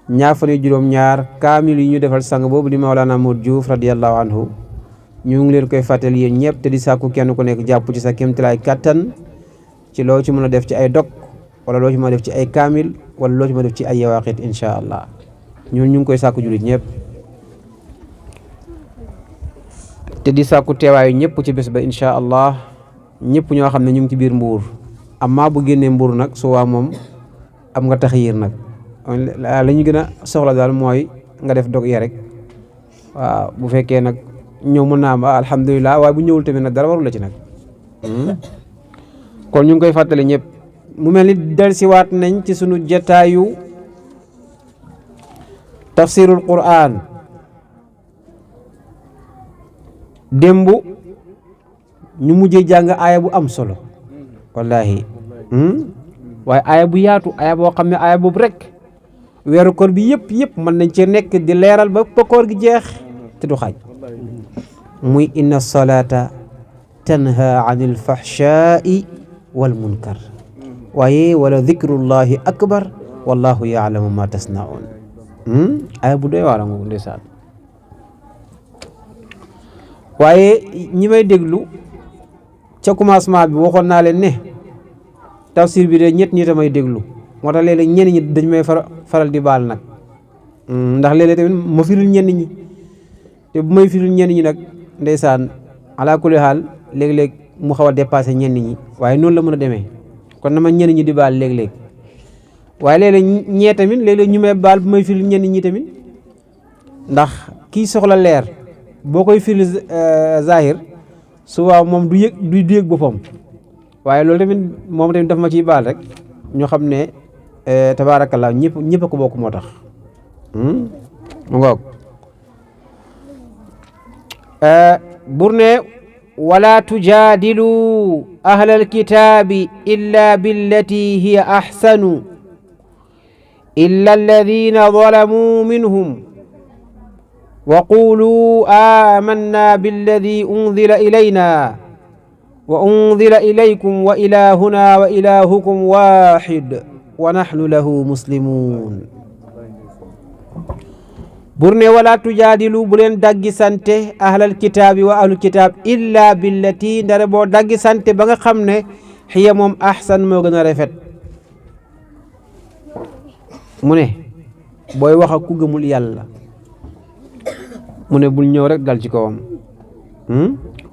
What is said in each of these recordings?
ñaar fan yu juróom-ñaar kaamil yi ñu defal sang boobu di Mawlana Modou Diouf radiyallahu anhu ñu ngi leen koy fàttali yéen ñëpp te di sàkku kenn ku nekk jàpp ci sa kéemtalaay kattan ci loo ci mën a def ci ay dog wala loo ci mën a def ci ay kaamil wala loo ci mën a def ci ay yawaqit incha allah ñun ñu ngi koy sàkku jullit ñëpp te di sàkku teewaayu ñëpp ci bés ba incha allah ñëpp ñoo xam ne ñu ngi ci biir Mbuur amma bu génnee Mbuur nag su waa moom am nga taxyiir nag la ñu gën a soxla daal mooy nga def dog ya rek waaw bu fekkee nag ñëw mën naa am alhamdulilah waaye bu ñëwul tamit nag dara warul la ci nag kon ñu ngi koy fàttali ñëpp mu mel ni delsiwaat nañ ci sunu jataayu tafsirul Qur'an démb ñu mujjee jàng aaya bu am solo wallahi waaye aaya bu yaatu aaya boo xam ne aaya boobu rek weeru koor bi yëpp mën nañ ci nekk di leeral ba koor gi jeex te du xaaj muy inna salata tanha anil fahshai wal munkar waaye wala dhikrullahi akbar wallahu yaalamu ma tasnaun aaya bu doy waara ngo ndeysaan waaye ñi may déglu ca commencement bi waxoon naa leen ne tafsir bi de ñett tamay déglu moo tax léeg-léeg ñenn ñi dañ may faral di baal nag ndax léeg-léeg tamit ma firil ñenn ñi te bu may firil ñenn ñi nag ndeysaan ala kulli haal léeg-léeg mu xaw a dépassé ñenn ñi waaye noonu la mën a demee kon na ma ñenn ñi di baal léeg-léeg waaye léeg-léeg ñee tamit léeg-léeg ñu may baal bu may firil ñenn ñi tamit ndax kii soxla leer boo koy firil zahir souvent moom du yëg boppam waaye loolu tamit moom tamit daf ma ciy baal rek ñu xam ne tabaarakallah ñëpp a ko bokk moo tax mu ngoog bur ne wala tujaadilu ahlal kitaabi illa billati hiya ahsanu illa alladina zalamuu minhum wa qulu amanna billadi unzila ilayna wa unzila ilaykum wa ilahuna wa ilahukum wahid wa nahnu lahu muslimun burne wala tujaadilu bu leen daggi sante ahlal kitaabi wa ahlul kitaab illa billati ndare boo daggi sante ba nga xam ne xiya moom ahsan moo gën a rafet mu ne booy wax ak ku gëmul yàlla mu ne bul ñëw rek dal ci kawam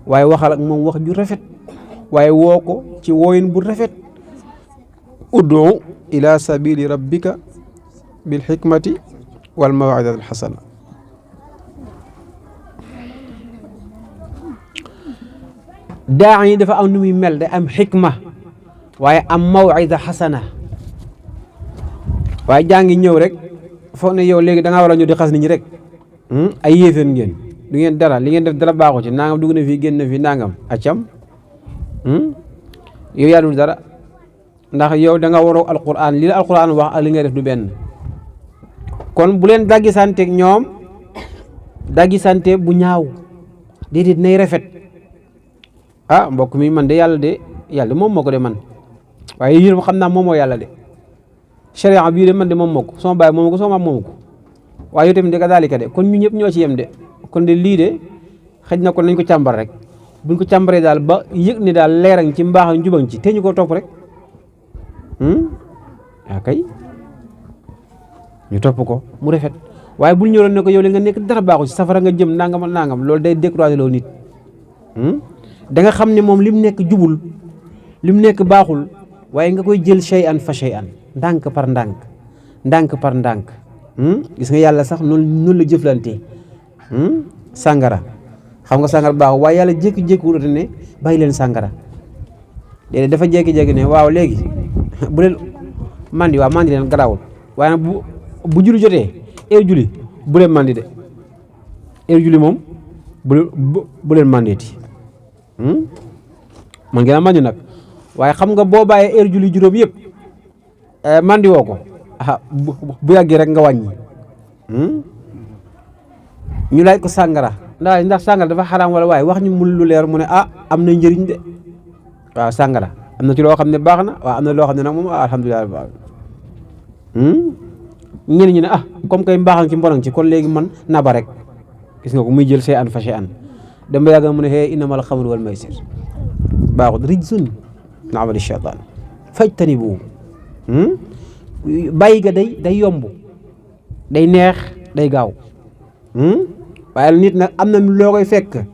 waaye waxal ak moom wax ju rafet waaye woo ko ci wooyin bu rafet ud'u ila sabili rabbika bil hikmati wal maw'izati al hasana daa yi dafa am nu muy mel day am xikma waaye am maw'iza hasana waaye jàngi ñëw rek foog ne yow léegi da ngaa war a ñëw di xas nit ñi rek ay yéefeen ngeen du ngeen dara li ngeen def dara baaxu ci nangam dugg na fii génn na fii nangam accam yow yaa dul dara ndax yow da nga waroo alquran li la alquran wax ak li ngay def du benn kon bu leen daggi sante ñoom daggi sante bu ñaaw déedéet nay rafet mbokk mi man de yàlla moom moo ko de man waaye yéen xam naa moom moo yàlla de sharia bii de man de moom moo ko sama baay moom ko sama maam moom ko waaye yow tamit de ka daalika de kon ñu ñëpp ñoo ci yem de kon de lii de xëj na kon nañ ko càmbar rek buñ ko càmbaree daal ba yëg ni daal leeraŋ ci mbaax ak njubaŋ ci te ñu ko topp rek kay ñu topp ko mu rafet waaye bul ñëwoon ne ko yow li nga nekk dara baaxu ci safara nga jëm nangam ak nangam loolu day découragé loo nit da nga xam ne moom li mu nekk jubul li mu nekk baaxul waaye nga koy jël shay'an fa shay'an ndànk par ndànk gis nga yàlla sax noonu la jëflante sàngara xam nga sàngara baaxul waaye yàlla jékki-jékki wurate ne bàyyi leen sàngara léegi dafa jékki-jékki ne waaw léegi bu leen mandi leen garaawul waaye nag bu julli jotee heure julli bu leen mandi de heure julli moom bu leen mandeeti man ngeen a mandi nag waaye xam nga boo bàyyee heure julli juróom yëpp mandi woo ko bu yàggee rek nga wàññi ñu laaj ko sàngara ndax sàngara dafa xaraam wala waaye wax ñu mu lu leer mu ne am na njëriñ de waaw sàngara am na ci loo xam ne baax na waaw am na loo xam ne nag moom alhamdulilah ñenn ñi ne comme kay mbaaxam ci mbonam ci kon léegi man naba rek gis nga ko muy jël an fa an dem ba yàgg mu ne xee innamal xamru wal maysir baaxut rijsun min amali shaytaan fajtanibuuhu bàyyi ga day yomb day neex day gaaw waaye nit nag am na loo koy fekk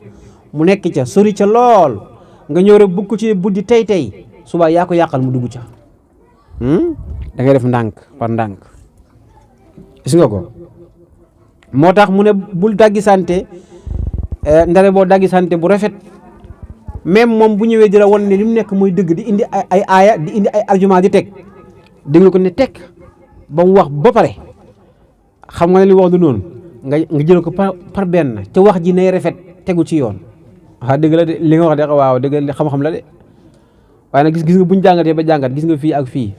mu nekk ca sori ca lool nga ñëw rek bugg ci buddi tey suba yaa ko yàqal mu dugg ca da ngay def ndànk par ndànk gis nga ko moo tax mu ne bul daggi sante ndare boo daggi sante bu rafet même moom bu ñëwee di la won ne li mu nekk muy dëgg di indi ay aaya di indi ay argument di teg déglu ko ne teg ba mu wax ba pare xam nga ne li wax du noonu nga jël ko par benn te wax ji nay rafet tegu ci yoon waaw dëgg la de li nga wax de waaw dëgg la xam-xam la de waaye nag gis nga buñ jàngatee ba jàngat gis nga fii ak fii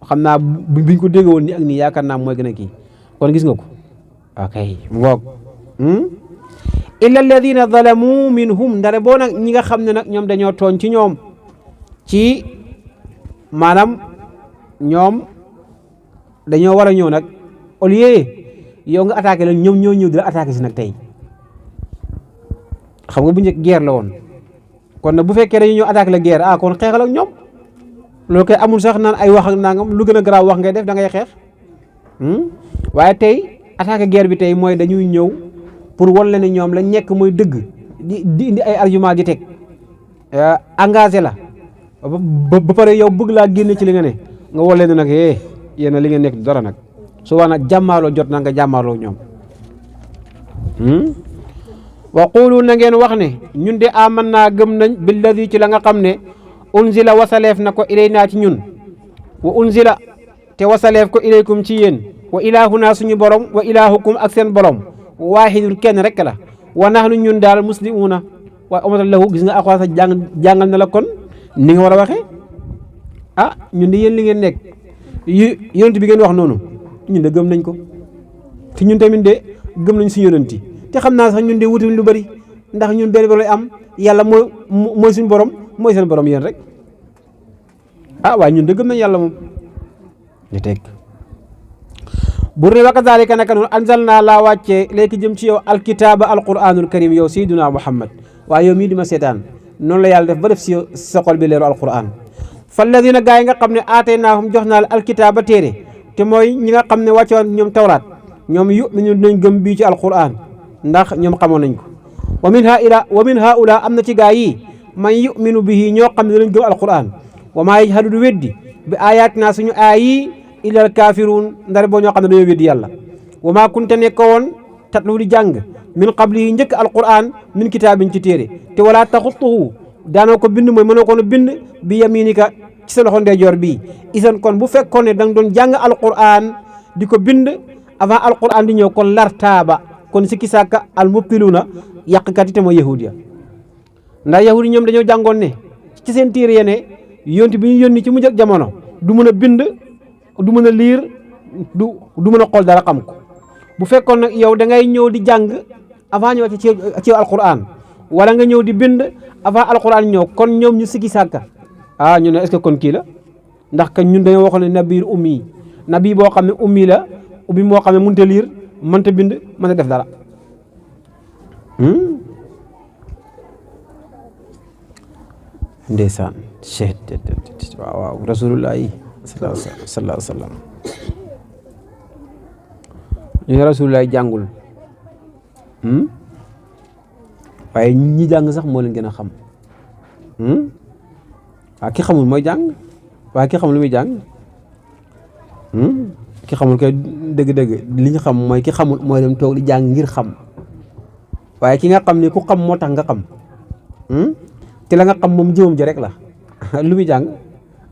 xam naa buñ ko dégg woon ni ak nii yaakaar naa mooy gën a kii kon gis nga ko ok mu ngoog illa alladina zalamu minhum ndare boo nag ñi nga xam ne nag ñoom dañoo tooñ ci ñoom ci maanaam ñoom dañoo war a ñëw nag au lieu yow nga attaqué leen ñoom ñoo ñëw di la attaqué si nag tey xam nga bu njëkk guerre la woon kon nag bu fekkee dañu ñëw attaqué la guerre kon xeexal ak ñoom loolu koy amul sax naan ay wax ak nangam lu gën a garaaw wax ngay def da ngay xeex waaye tey attaqué guerre bi tey mooy dañuy ñëw pour wan la ne ñoom la nekk mooy dëgg di indi ay argument di teg engagé la ba pare yow bëgg laa génne ci li nga ne nga wan leen nag yéen li nga nekk dara nag su waa nag jàmmaaloo jot na nga jàmmaaloo ñoom wa qulu na ngeen wax ne ñun de aman naa gëm nañ billadi ci la nga xam ne unzila wasaleef na ko ilay naa ci ñun wa unzila te wasaleef ko ilaykum ci yéen wa ilahuna suñu borom wa ilahukum ak seen borom waahidun kenn rek la wa nahnu ñun daal muslimuna waaye amatal lahu gis nga axwaa sax jàngal na la kon ni nga war a waxee ñun de yéen li ngeen nekk yonent bi ngeen wax noonu ñun de gëm nañ ko fi ñun tamit de gëm nañ suñu yonent te xam naa sax ñun de wutuñ lu bari ndax ñun benn borom am yàlla mooy suñu borom mooy seen borom yéen rek waaye ñun de gëm nañ yàlla moom ñu teg bur ne wa kazalika naka noonu anzalna laa wàccee léegi jëm ci yow alkitaaba alquranul karim yow sayyiduna muhammad waaye yow mii di ma seetaan noonu la yàlla def ba def si sa xol bi leeru alquran falladina gaa yi nga xam ne aataynaahum jox naa la alkitaaba téere te mooy ñi nga xam ne wàccoon ñoom tawraat ñoom yu'minu dinañ gëm bii ci alquran ndax ñoom xamoon nañ ko wa min haula am na ci gaa yi man yu'minu bihi ñoo xam ne dinañ gëm alquran wa maa yajhadu du weddi bi ayatina suñu aay yi illal kaafiruun ndare boo ñoo xam ne dañoo weddi yàlla wa maa kunta nekk woon tatlu di jàng min qablihi njëkk alquran min kitaabin ci téere te wala taxutuhu daanoo ko bind mooy mënoo ko bind bi yaminika ci sa loxo ndeyjoor bii isan kon bu fekkoon ne da nga doon jàng alquran di ko bind avant alquran di ñëw kon lartaaba kon sikki sàkka al mubtiluuna yàqkat yi te mooy yahud ya ndax yahud yi ñoom dañoo jàngoon ne ci seen téere ya ne yonti bi ñu yónni ci mujj ak jamono du mën a bind du mën a liir du mën a xool dara xam ko bu fekkoon nag yow da ngay ñëw di jàng avant ñu wàcc ci alquran wala nga ñëw di bind avant alquran ñëw kon ñoom ñu sikki sàkka ñu ne est-ce que kon kii la ndax que ñun dañoo waxoon ne nabiir ummi nabi boo xam ne ummi la ummi moo xam ne mënta liir mënta bind mënta def dara ndeysaan waaw rasulullahi sallallahu alayhi wa sallam ñu ne rasulullahi jàngul waaye ñi jàng sax moo leen gën a xam waaw ki xamul mooy jàng waaye ki xamul lu muy jàng ki xamul kay dëgg-dëgg li ñu xam mooy ki xamul mooy dem toog di jàng ngir xam waaye ki nga xam ni ku xam moo tax nga xam te la nga xam moom jëmam ji rek la lu muy jàng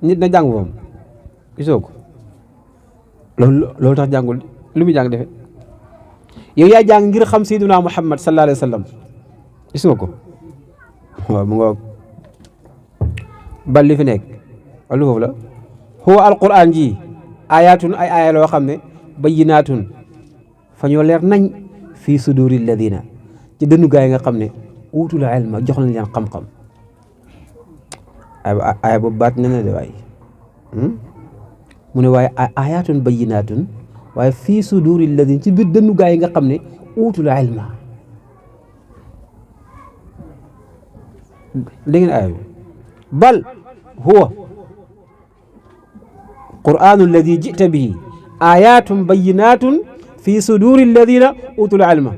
nit na jàng moom gisoo ko loolu tax jàngul lu muy jàng defe yow yaa jàng ngir xam sayyiduna muhammad sallallahu alayhi wa sallam gis nga ko waaw mu nga bal li fi nekk wala foofu la huwa alquran ji ayatun ay aaya loo xam ne bayyinaatun fa ñoo leer nañ fii suduri alladina ci dënnu gaa yi nga xam ne utul ilma jox nañ leen xam-xam aaya boobu baat ne na de waay mu ne waaye ayatun bayyinaatun waaye fii suduri alladina ci biir dënnu gaa yi nga xam ne uutul ilma dégg ngeen aaya bi bal huwa qur'anu alladi jita bihi ayatun bayinatun fi suduri alladina utul ilma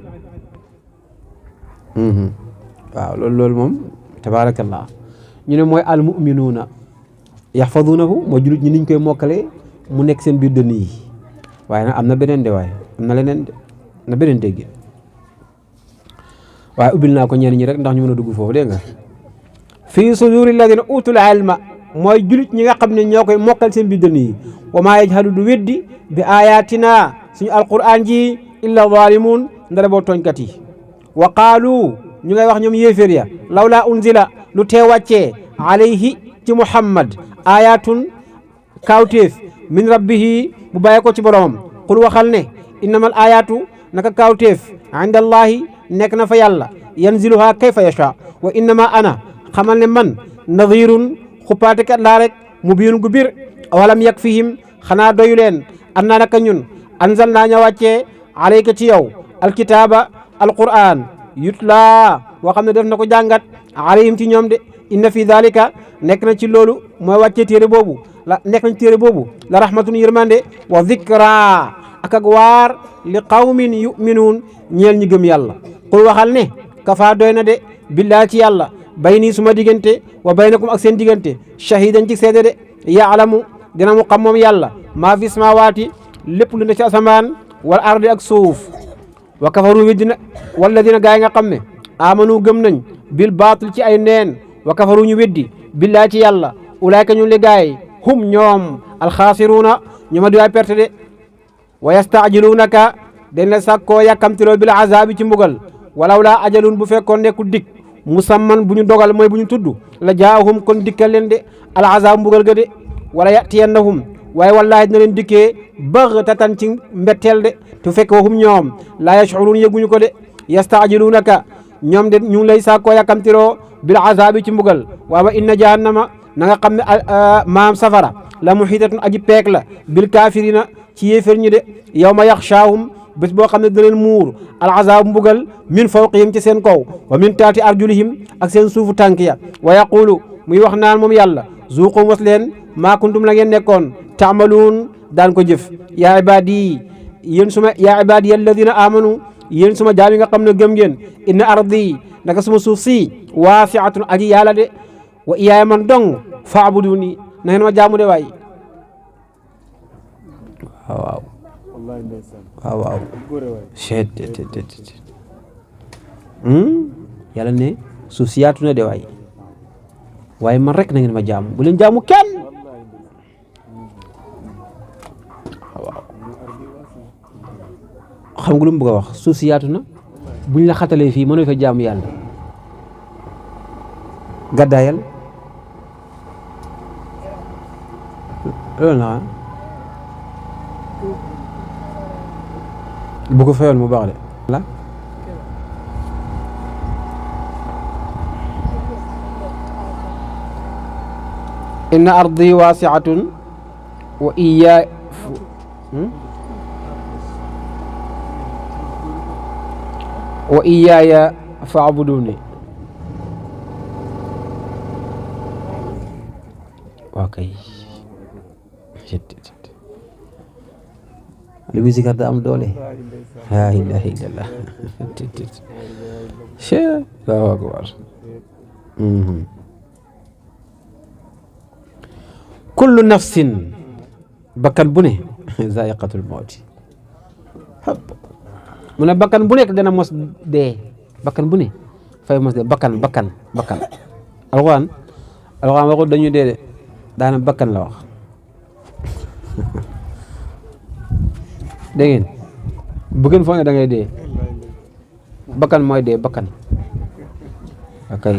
waaw loolu moom tabarakallah ñu ne mooy almuminuuna yaxfadunahu mooy julit ñi niñ koy mokkalee mu nekk seen biir dënn yi waaye nag am na beneen de waaye am na leneen de na beneen dégg waaye ubbil naa ko ñenn ñi rek ndax ñu mën a dugg foofu dégg nga fii suduri alladina utul ilma mooy julit ñi nga xam ne ñoo koy mokkal seen biir dënn yi wa maa yajhadu du weddi bi ayatina suñu alquran ji illa zalimun ndara boo tooñkat yi wa qaalu ñu ngay wax ñoom yéeféer ya lawla unzila lu tee wàccee alayhi ci muhammad ayatun kawteef min rabbihi bu bàyyee ko ci boromam qul waxal ne innamal ayatu naka kawteef inda allahi nekk na fa yàlla yanziluha kayfa yasha wa innama ana xamal ne man nadirun xuppaatekat laa rek mu biirun gu bir awalam yakfihim xanaa doyu leen annaa naka ñun anzal naa ña wàccee alayka ci yow alkitaaba alquran yutla boo xam ne def na ko jàngat alayhim ci ñoom de inna fi dalika nekk na ci loolu mooy wàccee téere boobu la nekk na ci téere boobu la rahmatun yërmande wa zikra ak waar li qawmin yuminuun ñeel ñi gëm yàlla qul waxal ne kafa doy na de billaa ci yàlla bayni suma diggante wa baynakum ak seen diggante shahidan ci seede de yaalamu dina mu xam moom yàlla maa fi samawaati lépp lu ne ci asamaan wal ardi ak suuf wa kafaru weddina walladina gaa yi nga xam ne amanu gëm nañ bil baatil ci ay neen wa kafaru ñu weddi billaa ci yàlla ulaayka ñu le gaay hum ñoom alxaasiruuna ñu ma diwaay perte de wa yastaajiluunaka dañ la sàkkoo yàkkamtiloo bil azaabi ci mbugal walaw laa ajalun bu fekkoon nekku dik musamman bu ñu dogal mooy bu ñu tudd la jaahum kon dikkal leen de al azaab mbugal ga de wala yatiyannahum waaye wallaahi dina leen dikkee baghtatan ci mbetteel de te fekk waxum ñoom laa yash'uruun yëguñu ko de yastaajiluunaka ñoom de ñu ngi lay sàkkoo yàkkamtiloo bil azaabi ci mbugal waawa inna jahannama na nga xam ne maam safara la muhitatun aji peek la bil kaafirina ci yéefér ñi de yawma yaxshaahum bés boo xam ne da leen muur al azaabu mbugal min fawqihim ci seen kaw wa min taati arjulihim ak seen suufu tànk ya wa yaqulu muy wax naan moom yàlla zuuqu mos leen maa kuntum la ngeen nekkoon taamaluun daan ko jëf yaa ibaadi yéen suma yaa ibaadi alladina amanu yéen suma jaam yi nga xam ne gëm ngeen inna ardi naka suma suuf si waasiatun aji yàlla de wa iyaaya man dong faabuduni na ngeen ma jaamu de waay waaw waaw waaw yàlla ne suuf si yaatu na de waay waaye man rek na ngeen ma jaamu bu leen jaamu kenn waaw xam nga lu mu bëgg a wax suuf si yaatu na buñ la xatalee fii mënoo fa jaamu yàlla gàddaayal loolu na bu ko fayoon mu baax de la inna ardi waasi'atun wa iyaaya wa iyaaya fa'buduni waa kay li muy zikar da am doole laa ilaaha illallah Allahu akbar kullu nafsin bakkan bu ne zaa'iqatul mawti mu ne bakkan bu nekk dana mos dee bakkan bu ne fay mos dee bakkan alxuraan waxul dañuy dee de daana bakkan la wax dégg ngeen bu ngeen foog ne da ngay dee bakkan mooy dee bakkan akay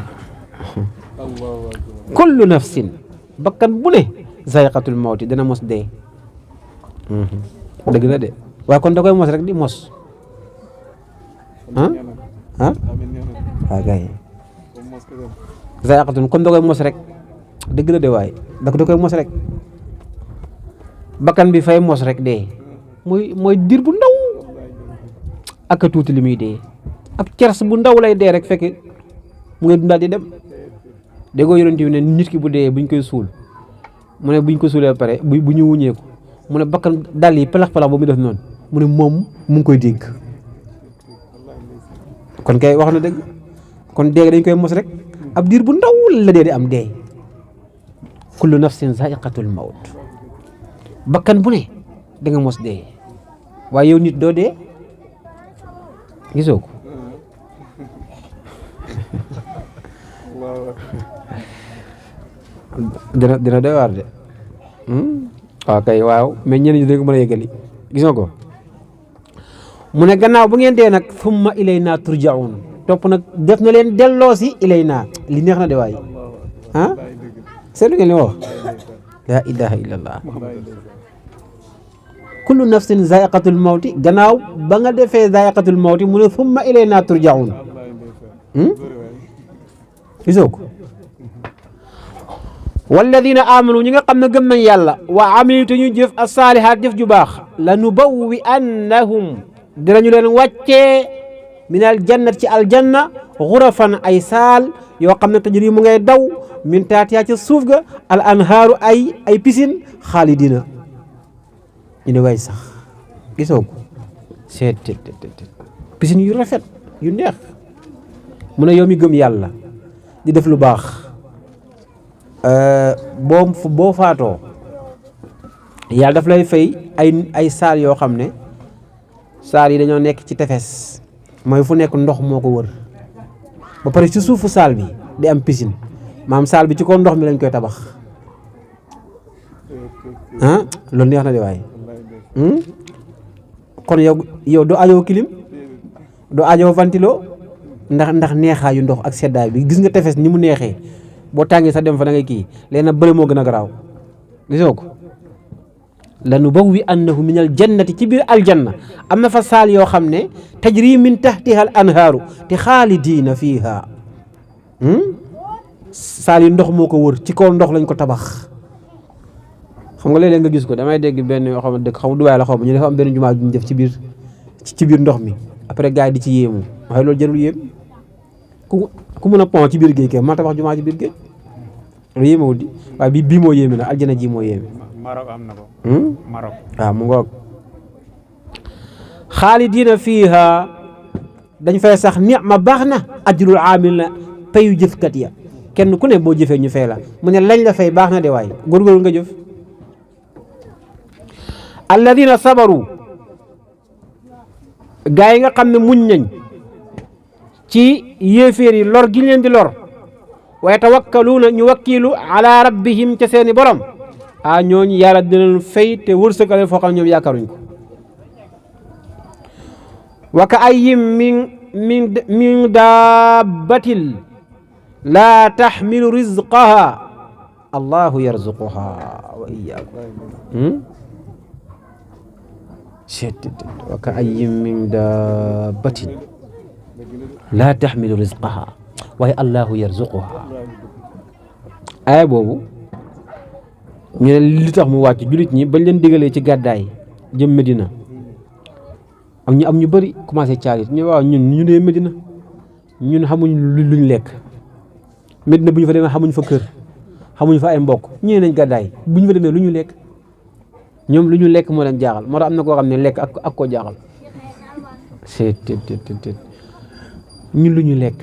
kullu nafsin bakkan bu ne zaiqatul mawti dana mos dee dëgg la de waaye kon da koy mos rek di mos waaw kay zaiqatul comme da koy mos rek dëgg la de waaye da koy mos rek bakkan bi fay mos rek dee mooy dir bu ndaw ak a tuuti li muy dee ab cers bu ndaw lay dee rek fekk mu ngay dundaat di dem déggoo yonent bi ne nit ki bu dee buñ koy suul mu ne buñ ko suulee ba pare bu ñu wuñeeku mu ne bakkan dal yi palax-palax ba mu def noonu mu ne moom mu ngi koy dégg kon kay wax na dëgg kon dee dañ koy mos rek ab diir bu ndaw la dee di am dee kullu nafsin zaiqatul mawt bakkan bu ne da nga mos dee waaye yow nit doo dee gisoo ko dina doy waar de waaw kay waaw mais ñenn ñi dañ ko mën a yëgali gis nga ko mu ne gannaaw bu ngeen dee nag summa ilayna turjaun topp nag def na leen delloo si ilayna li neex na de waay ah seetlu ngeen li wax la ilaha illallah kullu nafsin zaiqatul mawti gannaaw ba nga defee zaiqatul mawti mu ne summa ilayna turjaun gisoo ko walladina amanu ñi nga xam ne gëm nañ yàlla wa amilu te ñu jëf as-saalihaat jëf ju baax la nubawwi annahum dinañu leen wàccee min al jannat ci aljanna xurafan ay saal yoo xam ne tajri mu ngay daw min taatiyaa ca suuf ga al anhaaru ay piscine xaalidina ñu ne way sax gisoo ko seet piscine yu rafet yu neex mu ne yow mi gëm yàlla di def lu baax boo faatoo yàlla daf lay fay ay saal yoo xam ne saal yi dañoo nekk ci tefes mooy fu nekk ndox moo ko wër ba pare ci suufu saal bi di am piscine maam saal bi ci kaw ndox mi lañ koy tabax ah loolu neex na de waay kon yow doo ajoo clim doo ajoo ventilo ndax neexaayu ndox ak seddaay bi gis nga tefes ni mu neexee boo tàngee sax dem fa da ngay kii léegi nag bële moo gën a garaaw gisoo ko lanubawwi annahu min al jannati ci biir aljanna am na fa saal yoo xam ne tajri min tahtiha al anhaaru te xaalidiina fiiha saal yi ndox moo ko wër ci kaw ndox lañ ko tabax xam nga léeg-léeg nga gis ko damay dégg benn yoo xam ne dëkk xam Dubaay la xaw ma ñu dafa am benn jumaa ju ñu def ci biir ndox mi après gars yi di ci yéemu waaye loolu jarul yéem ku mën a pont ci biir géej kay ma tabax jumaa ci biir géej loolu yéemewul di waaye bii moo yéeme nag aljana ji moo yéeme Maroc am na ko Maroc waaw mu ngoog xaalidiina fiiha dañ fay sax ni'ma baax na ajrul aamil na payu jëfkat ya kenn ku ne boo jëfee ñu fay la mu ne lañ la fay baax na de waay góorgóorlu nga jëf alladina sabaru gaa yi nga xam ne muñ nañ ci yéeféer yi lor gi leen di lor wa yatawakkaluuna ñu wakkiilu ala rabbihim ca seeni borom ñooñu yàlla dina leen fay te wërsëgale foo xam ne ñoom yaakaaruñ ko wa ka ayyin min dabbatin laa taxmilu rizqaha allahu yarzuquha wa iyyakum wa ka ayyin min dabbatin laa taxmilu rizqaha waaye allahu yarzuquha aaya boobu ñu ne li tax mu wàcc jullit ñi bañ leen digalee ci gàddaay jëm Medina am ñu bëri commencé caalit ñu waaw ñu dee Medina ñun xamuñ luñ lekk Medina bu ñu fa demee xamuñ fa kër xamuñ fa ay mbokk ñu nañ gàddaay bu ñu fa demee lu ñu lekk ñoom lu ñu lekk moo leen jaaxal moo tax am na koo xam ne lekk ak koo jaaxal ñun lu ñu lekk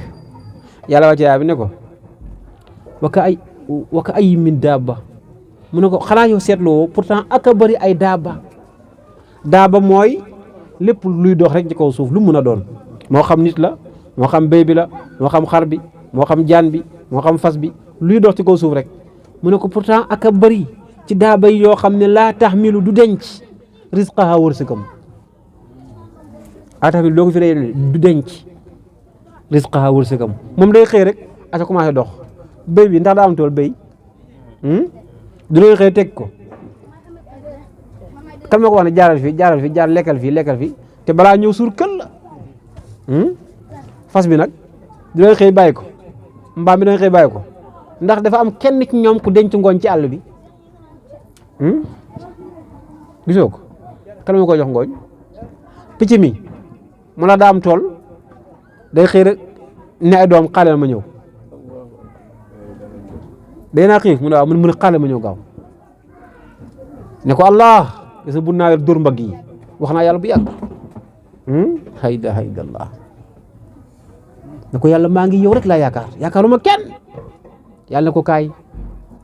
yàlla wàcce yaa bi ne ko wa ka ay min daaba mu ne ko xanaa yow seetloo pourtant ak a bëri ay daaba mooy lépp luy dox rek ci kaw suuf lu mun a doon moo xam nit la moo xam béy bi la moo xam xar bi moo xam jaan bi moo xam fas bi luy dox ci kaw suuf rek mu ne ko pourtant ak a bëri ci daaba yi yoo xam ne laa taxmilu du denc rizqaha wërsëgam laa taxmilu doo ko fi rey du denc rizqaha wërsëgam moom day xëy rek asa commencé dox béy bi ndax daa am tool béy du lay xëy teg ko kan ma ko wax ne jaaral fi lekkal fi te balaa ñëw suur kël la fas bi nag du lay xëy bàyyi ko mbaam bi danga xëy bàyyi ko ndax dafa am kenn ci ñoom ku denc ngooñ ci àll bi gisoo ko kan ma koy jox ngooñ picc mi mu la daa am tool day xëy rek ne ay doom xaaleel ma ñëw day naa xiif mu ne waaw mun xaaleel ma ñëw gaaw ne ko allah gis bu naa dóor mbagg yi wax naa yàlla bu yàgg la ilaha illallah ne ko yàlla maa ngi yow rek laa yaakaaruma kenn yàlla ne ko kaay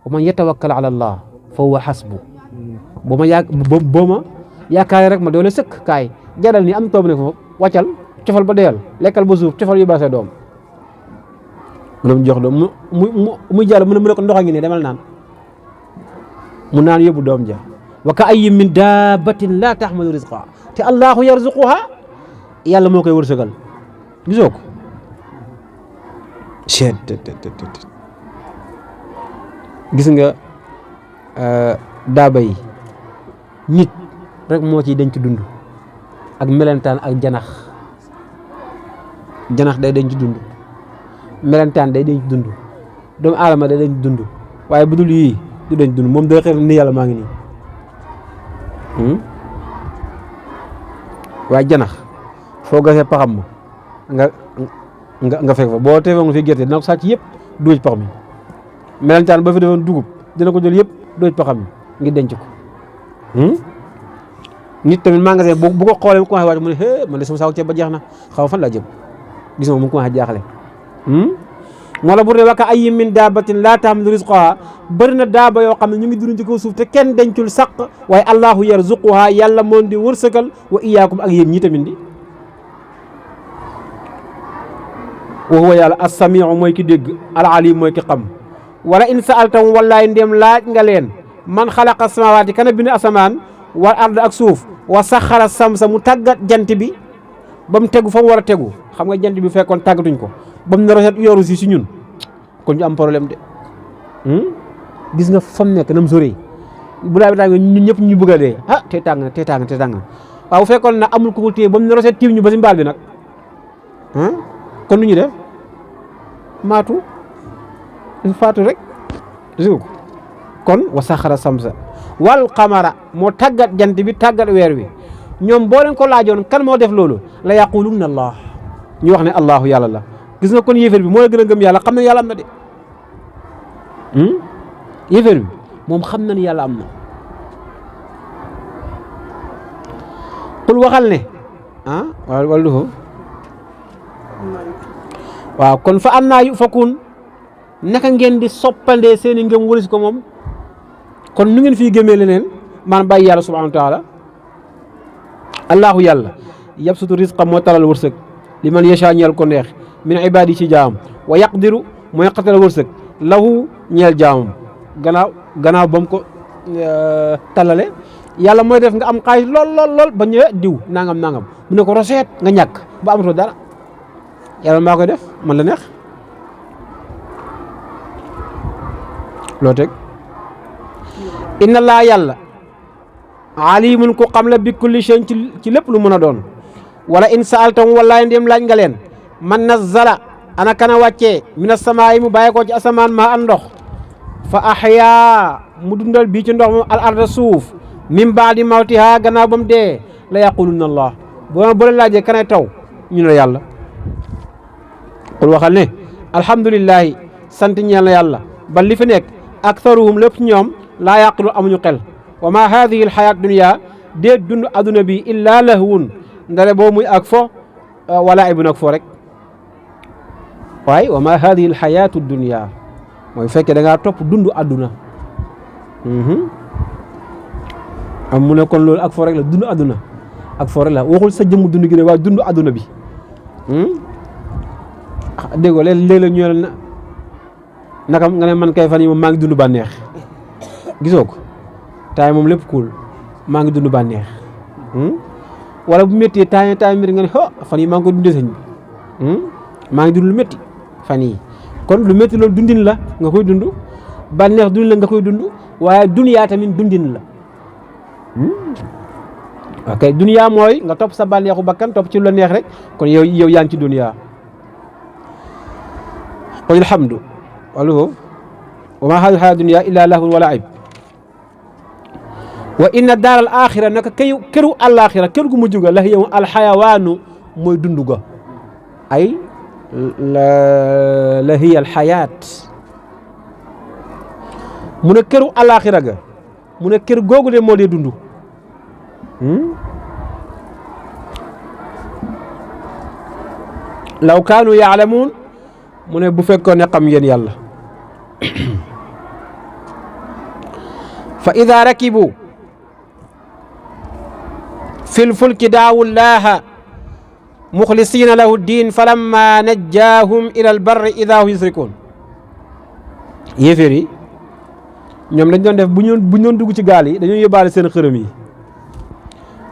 wa man yatawakkal ala allah fa huwa hasbu boo ma yaakaaree rek ma doole sëkk kaay jaral ni am toob ne ko wàccal cofal ba deyal lekkal ba suuf cofal yu baasee doom mu ne mu jox doom muy jàll mu ne ko ndox a ngi ne demal naan mu naan yóbbu doom ja wa ka ayyin min dabbatin la tahmalu rizqa te allahu yarzuquha yàlla moo koy wërsëgal gisoo ko gis nga daaba yi nit rek moo ciy denc dund ak melentaan ak janax day denc dund melentaan day denc dund doomu aadama day denc dund waaye bu dul yii du denc dund moom day xëy ni yàlla maa ngi nii waaye janax foo gasee paxam ma nga fekk fa boo teewoon fi gerte dina ko sàcc yëpp dugal ci pax mi melentaan ba fi defoon dugub dina ko jël yëpp dugal ci paxam mi ngi denc ko nit tamit magasin bu ko xoolee mu commencé waat mu ne man de sama saako ceeb ba jeex na xaw fan laa jëm gis nga mu commencé jaaxle moo la bu ne waka ayyin min daabatin laa tahmilu rizqaha bëri na daaba yoo xam ne ñu ngi dund ci kaw suuf te kenn dencul saq waaye allahu yarzuquha yàlla moom di wërsëgal wa iyaakum ak yéen ñi tamit di wa huwa yàlla as-samiu mooy ki dégg al-alim mooy ki xam wala in sa'altam wallaay ndem laaj nga leen man xalaqa samaawaati kana bind asamaan wal ard ak suuf wa saxara samsa mu tàggat jant bi ba mu tegu fa mu war a tegu xam nga jant bi fekkoon tàggatuñ ko ba mu ne roset yoru si ñun kon ñu am problème de gis nga fa mu nekk na mu sori bu laa bi tàng ñun ñëpp ñu bëgg a dee te tàng na waaw bu fekkoon na amul ku ko téye ba mu ne roset tiim ñu ba si mbaal bi nag kon nu ñu def maatu faatu rek gis nga ko kon wa saxara samsa wal qamara moo tàggat jant bi tàggat weer wi ñoom boo leen ko laajoon kan moo def loolu la yaqulunna allah ñu wax ne allahu yàlla la gis nga kon yéeféer bi moo la gën a gëm yàlla xam ne yàlla am na de yéeféer bi moom xam na ne yàlla am na qul waxal ne wala du ko waaw kon fa annaa yufakun naka ngeen di soppandee seeni ngëm wëlis ko moom kon nu ngeen fii gëmee leneen man bàyyi yàlla subhanahu wa taala allahu yàlla yabsutu rizqa moo talal wërsëg li man yasha ñeel ko neex min ibadi ci jaamam wa yaqdiru mooy xatal wërsëg lahu ñeel jaamam gannaaw ba mu ko talale yàlla mooy def nga am xaalis lool ba ñëwee diw nangam mu ne ko roseet nga ñàkk ba amatoo dara yàlla maa koy def man la neex loo teg inna laa yàlla alimun ku xam la bi kulli shay ci lépp lu mën a doon wala in saaltam wallaay ndéem laaj nga leen man nazzala ana kana wàccee mina samaayi mu bàyyi ko ci asamaan maa an ndox fa ahyaa mu dundal bii ci ndox mu al arda suuf min baadi mawtiha gannaaw ba mu dee la yaqulunna allah boo leen laajee kanay taw ñu ne yàlla qul waxal ne alhamdulillahi sant ñeel na yàlla ba li fi nekk aktharuhum lépp ñoom laa yaqilu amuñu xel wa ma hadihi alxayaat dunia déet dund adduna bi illa lahwun ndare boo muy ak fo wala ibun ak fo rek waaye wa ma hadihi alxayaatu dunia mooy fekkee da ngaa topp dund adduna am mu ne kon loolu ak fo rek la dund adduna ak fo rek la waxul sa jëmm dund gi ne waaye dund adduna bi déggoo léeg-léeg ñu ne naka nga ne man kay fan yi moom maa ngi dund bànneex gisoo ko taay moom lépp cool maa ngi dund bànneex wala bu méttee taay métti nga ne fan yi maa ngi ko dundee sëñ bi maa ngi dund lu métti fan yi kon lu métti loolu dundin la nga koy dund bànneex dundin la nga koy dund waaye duniyaa tamit dundin la ok duniyaa mooy nga topp sa bànneexu bakkan topp ci lu la neex rek kon yow yaa ngi ci duniyaa qul alhamdu wa ma hadihi alxayaatu dunya illa lahwun wa la'ib wa inna daaral axira naka këru àllaaxira kër gu mujj ga la hiya alxayawaanu mooy dund ga ay la hiya alxayaat mu ne këru àllaaxira ga mu ne kër googu de moo dee dund law kaanu yaalamuun mu ne bu fekkoon ne xam ngeen yàlla fa ida rakibu fi lfulki daawu llaha muxlisina lahu ddin falamma najjaahum ila albarri ida hum yusrikuun yéeféer yi ñoom dañ doon def bu ñu doon dugg ci gaal yi dañoo yóbbaale seen xërëm yi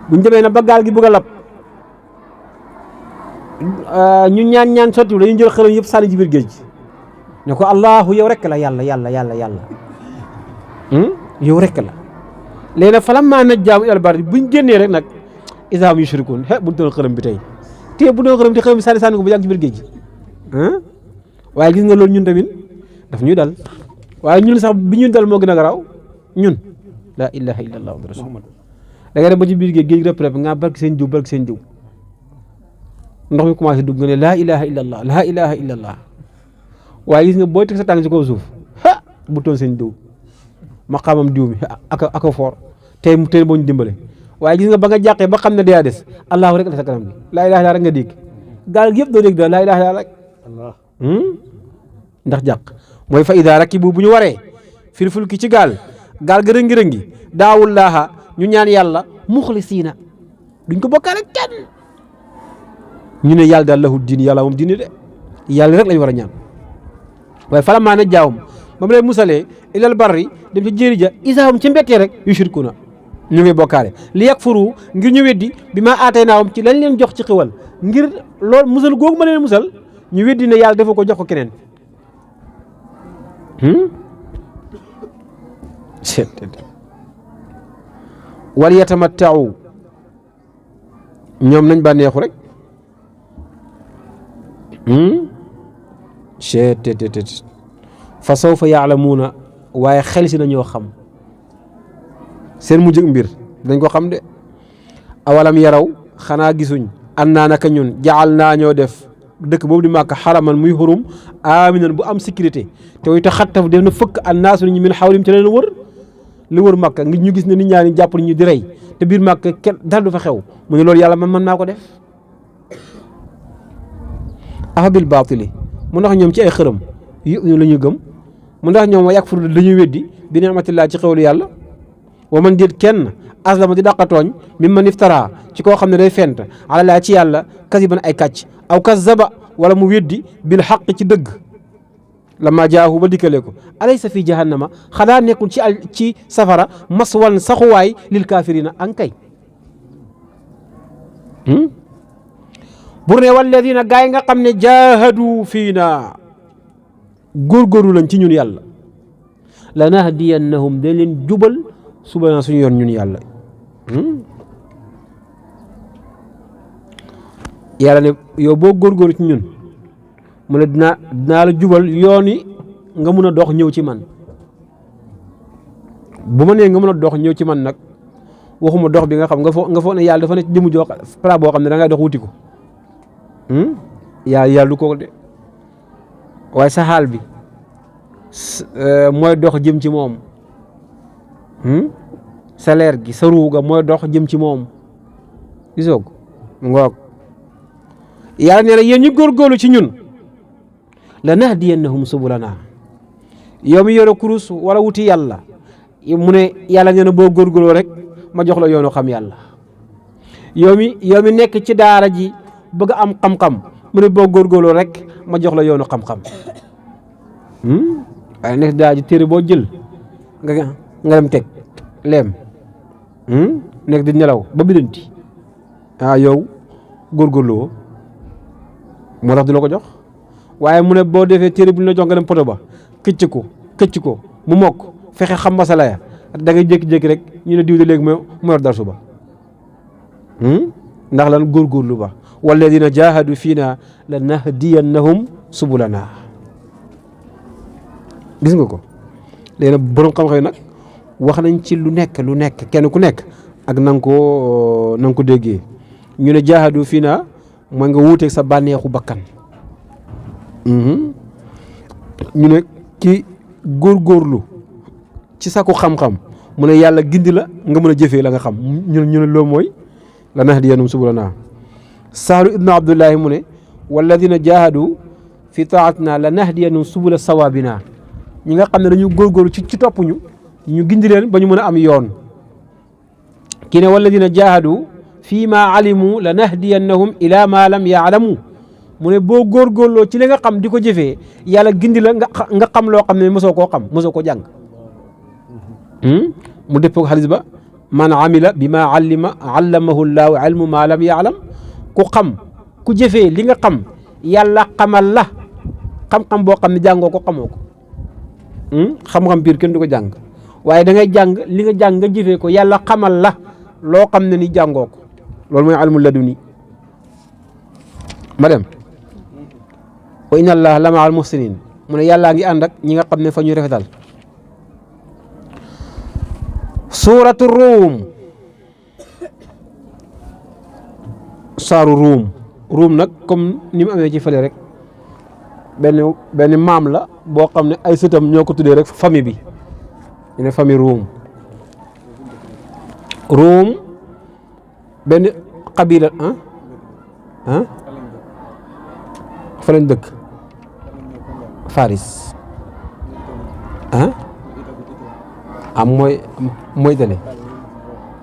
buñ demee na ba gaal gi bëgg a lab ñu ñaan sottiwul dañuy jël xërëm yëpp sànni ci biir géej gi ne ko allahu yow rek la yàlla yow rek la léegi nag falammaa najjaahum ilal barri buñ génnee rek nag idaa hum yushrikuun bu doon xërëm bi tey te bu doon xërëm te xërëm bi sànni ko bu yàgg ci biir géej gi waaye gis nga loolu ñun tamit daf ñuy dal waaye ñun sax bi ñu dal moo gën a garaaw ñun laa ilaha illa allah rasulullah da nga dem ba ci biir géej rëpp nga barki seen diw ndox mi commencé dugg nga ne laa ilaha illa allah waaye gis nga booy teg sa tànk ci kaw suuf bu toon seen diw maqaamam diw mi aka foor tey boo ñu dimbale waaye gis nga ba nga jàqee ba xam ne daa des allahu rek la sa kanam gi laa ilaha illa rek nga dégg gaal gi yëpp doo dégg daal laa ilaha illa rek ndax jàq mooy fa ida rakibu bu ñu waree fil fulki ci gaal ga rëngi-rëngi daawullaaha ñu ñaan yàlla muxlisiina duñ ko bokkaale kenn ñu ne yàlla daal lahu diin yàlla moom diine de yàlla rek lañ war a ñaan waaye falammaa najjaahum ba mu lay musalee ilal barri dem ci jéeri ja isaahum ci mbettee rek yushrikuuna ñu ngi bokkaale li yakfuru ngir ñu weddi bi ma aataynaahum ci lañ leen jox ci xiwal ngir lool musal googu ma leen musal ñu weddi ne yàlla dafa ko jox ko keneen wal yatamattau ñoom nañ bànneexu rek fa sawfa yaalamuuna waaye xel si nañoo xam seen mujj mbir dañ ko xam de awalam yaraw xanaa gisuñ annaa naka ñun jaal naa ñoo def dëkk boobu di màkk xaraman muy xurum aminan bu am sécurité te way ta xattaf def na fëkk annaasu ñu min xawlim ci leen wër li wër màkk ngi ñu gis ne nit ñaa ni jàpp ñu di rey te biir màkk kenn dara du fa xew mu ne loolu yàlla man mën naa ko def afa bil baatili mu ndax ñoom ci ay xërëm yu la ñu gëm mu ndax ñoom wa yakfuru dañuy weddi bi ni'matillah ci xewlu yàlla wa man déet kenn aslama di dàqatooñ mi man iftara ci koo xam ne day fent ala laa ci yàlla kasiban ay kàcc aw kazzaba wala mu weddi bil xaq ci dëgg lamma jaahu ba dikkalee ko alaysa fi jahannama xanaa nekkul ci safara maswan saxuwaay lil kaafirina ankay bur ne walladina gaa yi nga xam ne jaahadu fiina góorgóorlu lañ ci ñun yàlla lanahdiyannahum dañ leen jubal subana suñu yoon ñun yàlla yàlla ne yow boo góorgóorlu ci ñun mu ne dinaa la jubal yoon yi nga mun a dox ñëw ci man bu ma nee nga mun a dox ñëw ci man nag waxuma dox bi nga xam nga foog ne yàlla dafa ne ci jëmu joo pala boo xam ne da ngay dox wuti ko yàlla du ko de waaye sa xaal bi mooy dox jëm ci moom sa leer gi sa ruuga mooy dox jëm ci moom gisoo ko ngoog yàlla nee na yéen ñu góorgóorlu ci ñun la nahdiyannahum subulana yow mi yore kurus wala wuti yàlla mu ne yàlla nee na boo góorgóorloo rek ma jox la yoonu xam yàlla yow mi nekk ci daara ji bëgg am xam-xam mu ne boo góorgóorloo rek ma jox la yoonu xam-xam waaye nekk daara ji téere boo jël nga dem teg leem nekk di nelaw ba bidanti yow góorgóorloo moo tax du la ko jox waaye mu ne boo defee téere bu ñu la jox nga dem poto ba këcc ko mu mokk fexe xam masala ya da ngay jékki-jékki rek ñu ne diw de léegi mu yor darsu ba ndax lan góorgóorlu ba walladina jahadu fiina la nahdiyannahum subulana gis nga ko léegi nag borom xam-xam nag wax nañ ci lu nekk kenn ku nekk ak na nga ko déggee. ñu ne jaahadu fii naa mooy nga wuuteeg sa bànneexu bakkan. ñu ne ki góorgóorlu ci sa ko xam-xam mu ne yàlla gindi la nga mën a jëfee la nga xam ñu ne loolu mooy la nahdiyannahum subulanaa. Sahlu ibnu Abdullahi mu ne walladina jaahadu fi taatina la nahdiyannahum subula sawaabina ñi nga xam ne dañu góorgóorlu ci topp ñu gindi leen ba ñu mën a am yoon. kii ne walladina jaahadu fii ma alimu la nahdiyannahum ila ma lam yaalamu mu ne boo góorgóorloo ci li nga xam di ko jëfee yàlla gindi la nga xam loo xam ne mosoo koo xam mosoo ko jàng. mu dëppoo xadis ba man amila bi ma allamahu llaahu ilmu ma lam yaalam ku xam ku jëfee li nga xam yàlla xamal la xam-xam boo xam ne jàngoo ko xamoo ko. xam-xam biir kenn du ko jàng waaye da ngay jàng li nga jàng nga jëfee ko yàlla xamal la loo xam ne ni jàngoo ko loolu mooy almu laduni. ma dem wa inna allaha la maa al muhsinin mu ne yàllaa ngi ànd ak ñi nga xam ne fa ñuy rafetal. suuratu ruum saaru ruum nag comme ni mu amee ci fële rek benn maam la boo xam ne ay sëtam ñoo ko tuddee rek famille bi ñu ne famille ruum benn qabila fa lañ dëkk Faris mooy tane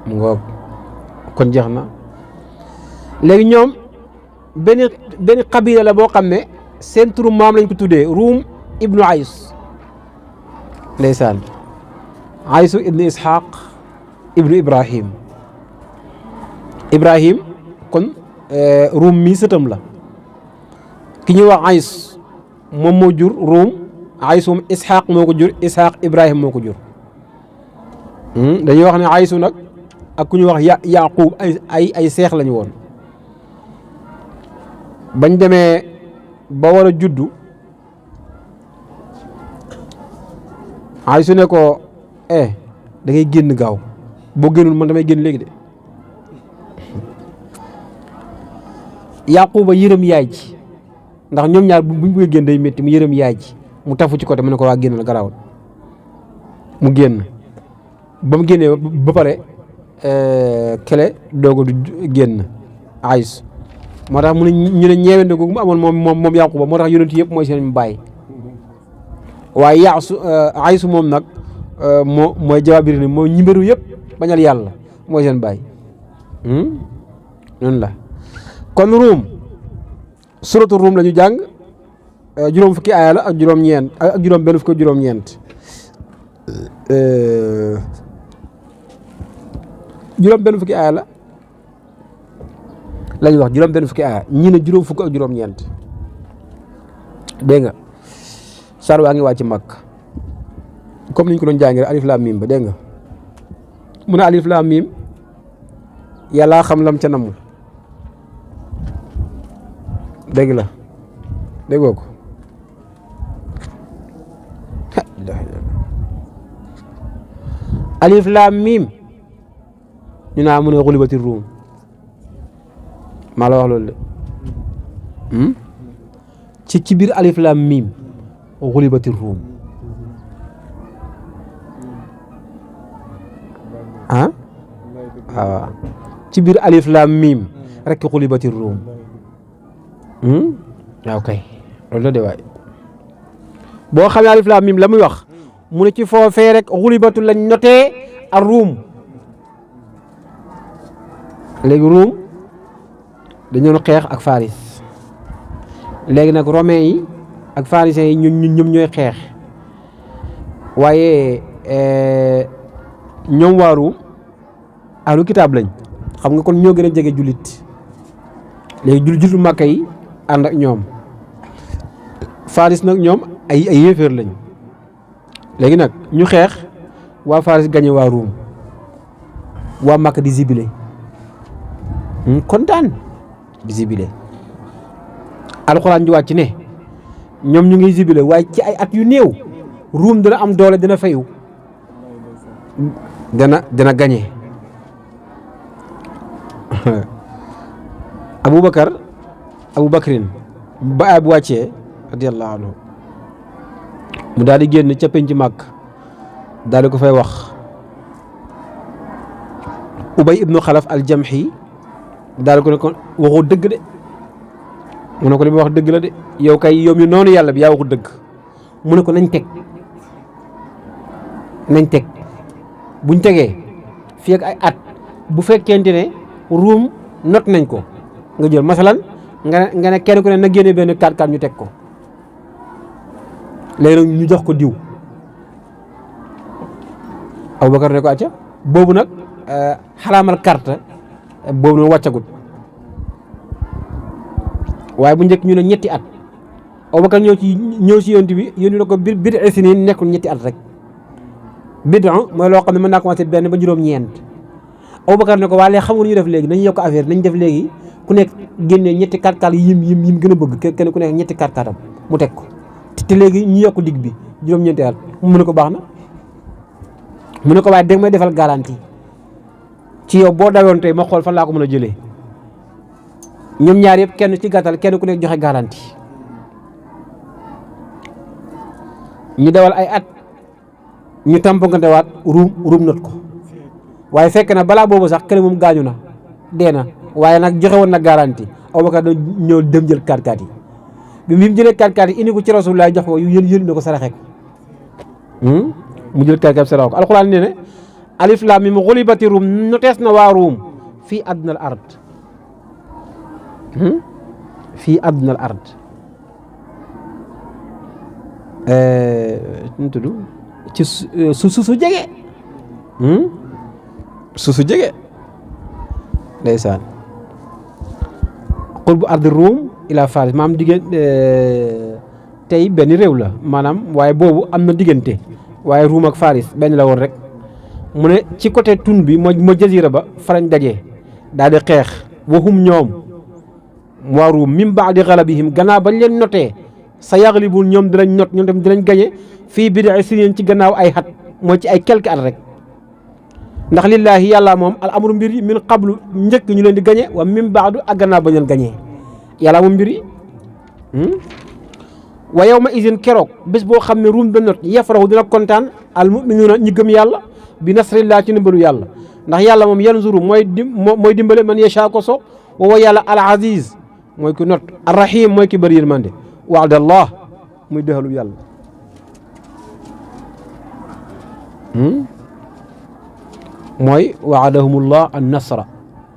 mu ngoog kon jeex na léegi ñoom benn qabila la boo xam ne seen turu maam lañ ko tuddee ruum ibnu ays ndeysaan aysu ibnu ishaq ibnu ibrahim kon ruum mii sëtam la ki ñuy wax ays moom moo jur ruum aysu moom ishaq moo ko jur ishaq ibrahim moo ko jur. dañuy wax ne aysu nag ak ku ñuy wax yaqub ay seex lañu woon bañ demee ba war a juddu aysu ne ko da ngay génn gaaw boo génnul man damay génn léegi de yaquba yërëm yaay ji ndax ñoom ñaar buñ bëggee génn day métti mu yërëm yaay ji mu tafu ci côté mu ne ko waa génn la garaawul mu génn ba mu génnee ba pare kele dooga du génn ays moo tax mu ne ñu ne ñeewende googu mu amoon moom yaquba moo tax yonent yëpp mooy seen baay waaye aysu moom nag mooy jawaabir ni mooy ñimberu yëpp bañal yàlla mooy seen baay noonu la kon ruum suratu ruum la ñu jàng juróom fukki aaya la ak juróom-ñeent ak juróom benn fukki juróom-ñeent juróom benn fukki aaya la ñu wax juróom benn fukki aaya ñii ne juróom fukk ak juróom-ñeent dégg nga saar waa ngi wàcc Makka comme niñ ko doon jàngee alif laam miim ba dégg nga mu ne alif laam miim yàllaa xam lam ca namm dégg la déggoo ko alif laam miim ñu naa mu ne xulibati ruum maa la wax loolu de ci biir alif laam miim xulibati ruum waaw ci biir alif laam miim rek xulibati ruum waaw kay loolu la de waay boo xamee alif laam miim la muy wax mu ne ci foofee rek xulibatu lañ notee ak ruum léegi ruum dañoon xeex ak faris léegi nag romain yi ak pharisiens yi ñoom ñooy xeex waaye ñoom waa ruum ahlu kitaab lañ xam nga kon ñoo gën a jege jullit léegi jullitu Màkka yi ànd ak ñoom faris nag ñoom ay yéeféer lañ léegi nag ñu xeex waa faris gañe waa ruum waa Màkka di zibile kontaan di zibile alxuraan ji wàcc ne ñoom ñu ngi zibile waaye ci ay at yu néew ruum dina am doole dina fayu dana gañe Abubakrin ba ay bu wàccee radiyallahu anhu mu daal di génn ca penc màkk daal di ko fay wax Ubay ibnu Xalaf al-Jamhi daal di ko ne ko waxoo dëgg de mu ne ko li ma wax dëgg la de yow kay yow mi noonu yàlla bi yaa waxu dëgg mu ne ko nañ teg buñ tegee fii ak ay at bu fekkente ne ruum not nañ ko nga jël masalan nga ne kenn ku ne na génne benn 4-4 ñu teg ko léegi nag ñu jox ko diw Abubakar ne ko acca boobu nag xaraamal carte boobu nag wàccagut waaye bu njëkk ñu ne ñetti at Abubakar ñëw si yonent bi yónni na ko bid'a siniin nekkul ñetti at rek bid'a mooy loo xam ne mën naa commencé benn ba juróom-ñeent Abubakar ne ko waa léegi xam nga lu ñu def léegi nañu yokk affaire nañ def léegi ku nekk génnee ñetti 4-4 yim gën a bëgg kenn ku nekk ñetti 4-4 am mu teg ko te léegi ñu yokk digg bi juróom-ñeenti at mu ne ko baax na mu ne ko waaye dégg may defal garantie ci yow boo dawoon tey ma xool fan laa ko mën a jëlee ñoom ñaar yëpp kenn ci gàttal kenn ku nekk joxe garantie ñu dawal ay at ñu tampongante waat ruum not ko waaye fekk na balaa boobu sax kenn moom gaañu na dee na waaye nag joxe woon na garantie Abubakar da ñëw dem jël 4-4 yi bi mu jëlee 4-4 yi indi ko ci Rasulullah jox ko yéen na ko saraxe ko mu jël 4-4 saraxe ko alxuraan nee ne alif laam miim xulibati ruum notees na waa ruum fii adnal ard fii adnal ard nu tudd ci su jege su jege ndeysaan qurbu ardi ruum ila faris maanaam diggante tey benn réew la maanaam waaye boobu am na diggante waaye ruum ak faris benn la woon rek mu ne ci côté tun bi moo jazira ba farañ dajee daal di xeex waxum ñoom waa ruum min ba'di ghalabihim gannaaw bañ leen notee sa yaglibun ñoom dinañ not ñoom tamit dinañ gañe fii bid'i sinin ci gannaaw ay xat mooy ci ay quelques at rek ndax lillaahi yàlla moom al amru mbir yi min qablu njëkk ñu leen di gañe wa min baadu ak gannaaw ba ñu leen gañee yàlla moom mbir yi wa yawma izin keroog bés boo xam ne ruum da not yafrahu dina kontaan al muminuuna ñi gëm yàlla bi nasrillah ci ndimbalu yàlla ndax yàlla moom yanzuru mooy dimbale man yashaa ko so wa yàlla al aziz mooy ki not ar rahim mooy ki bëri yërmande wa'dallah muy dëxalu yàlla mooy wa'adahumullah an nasra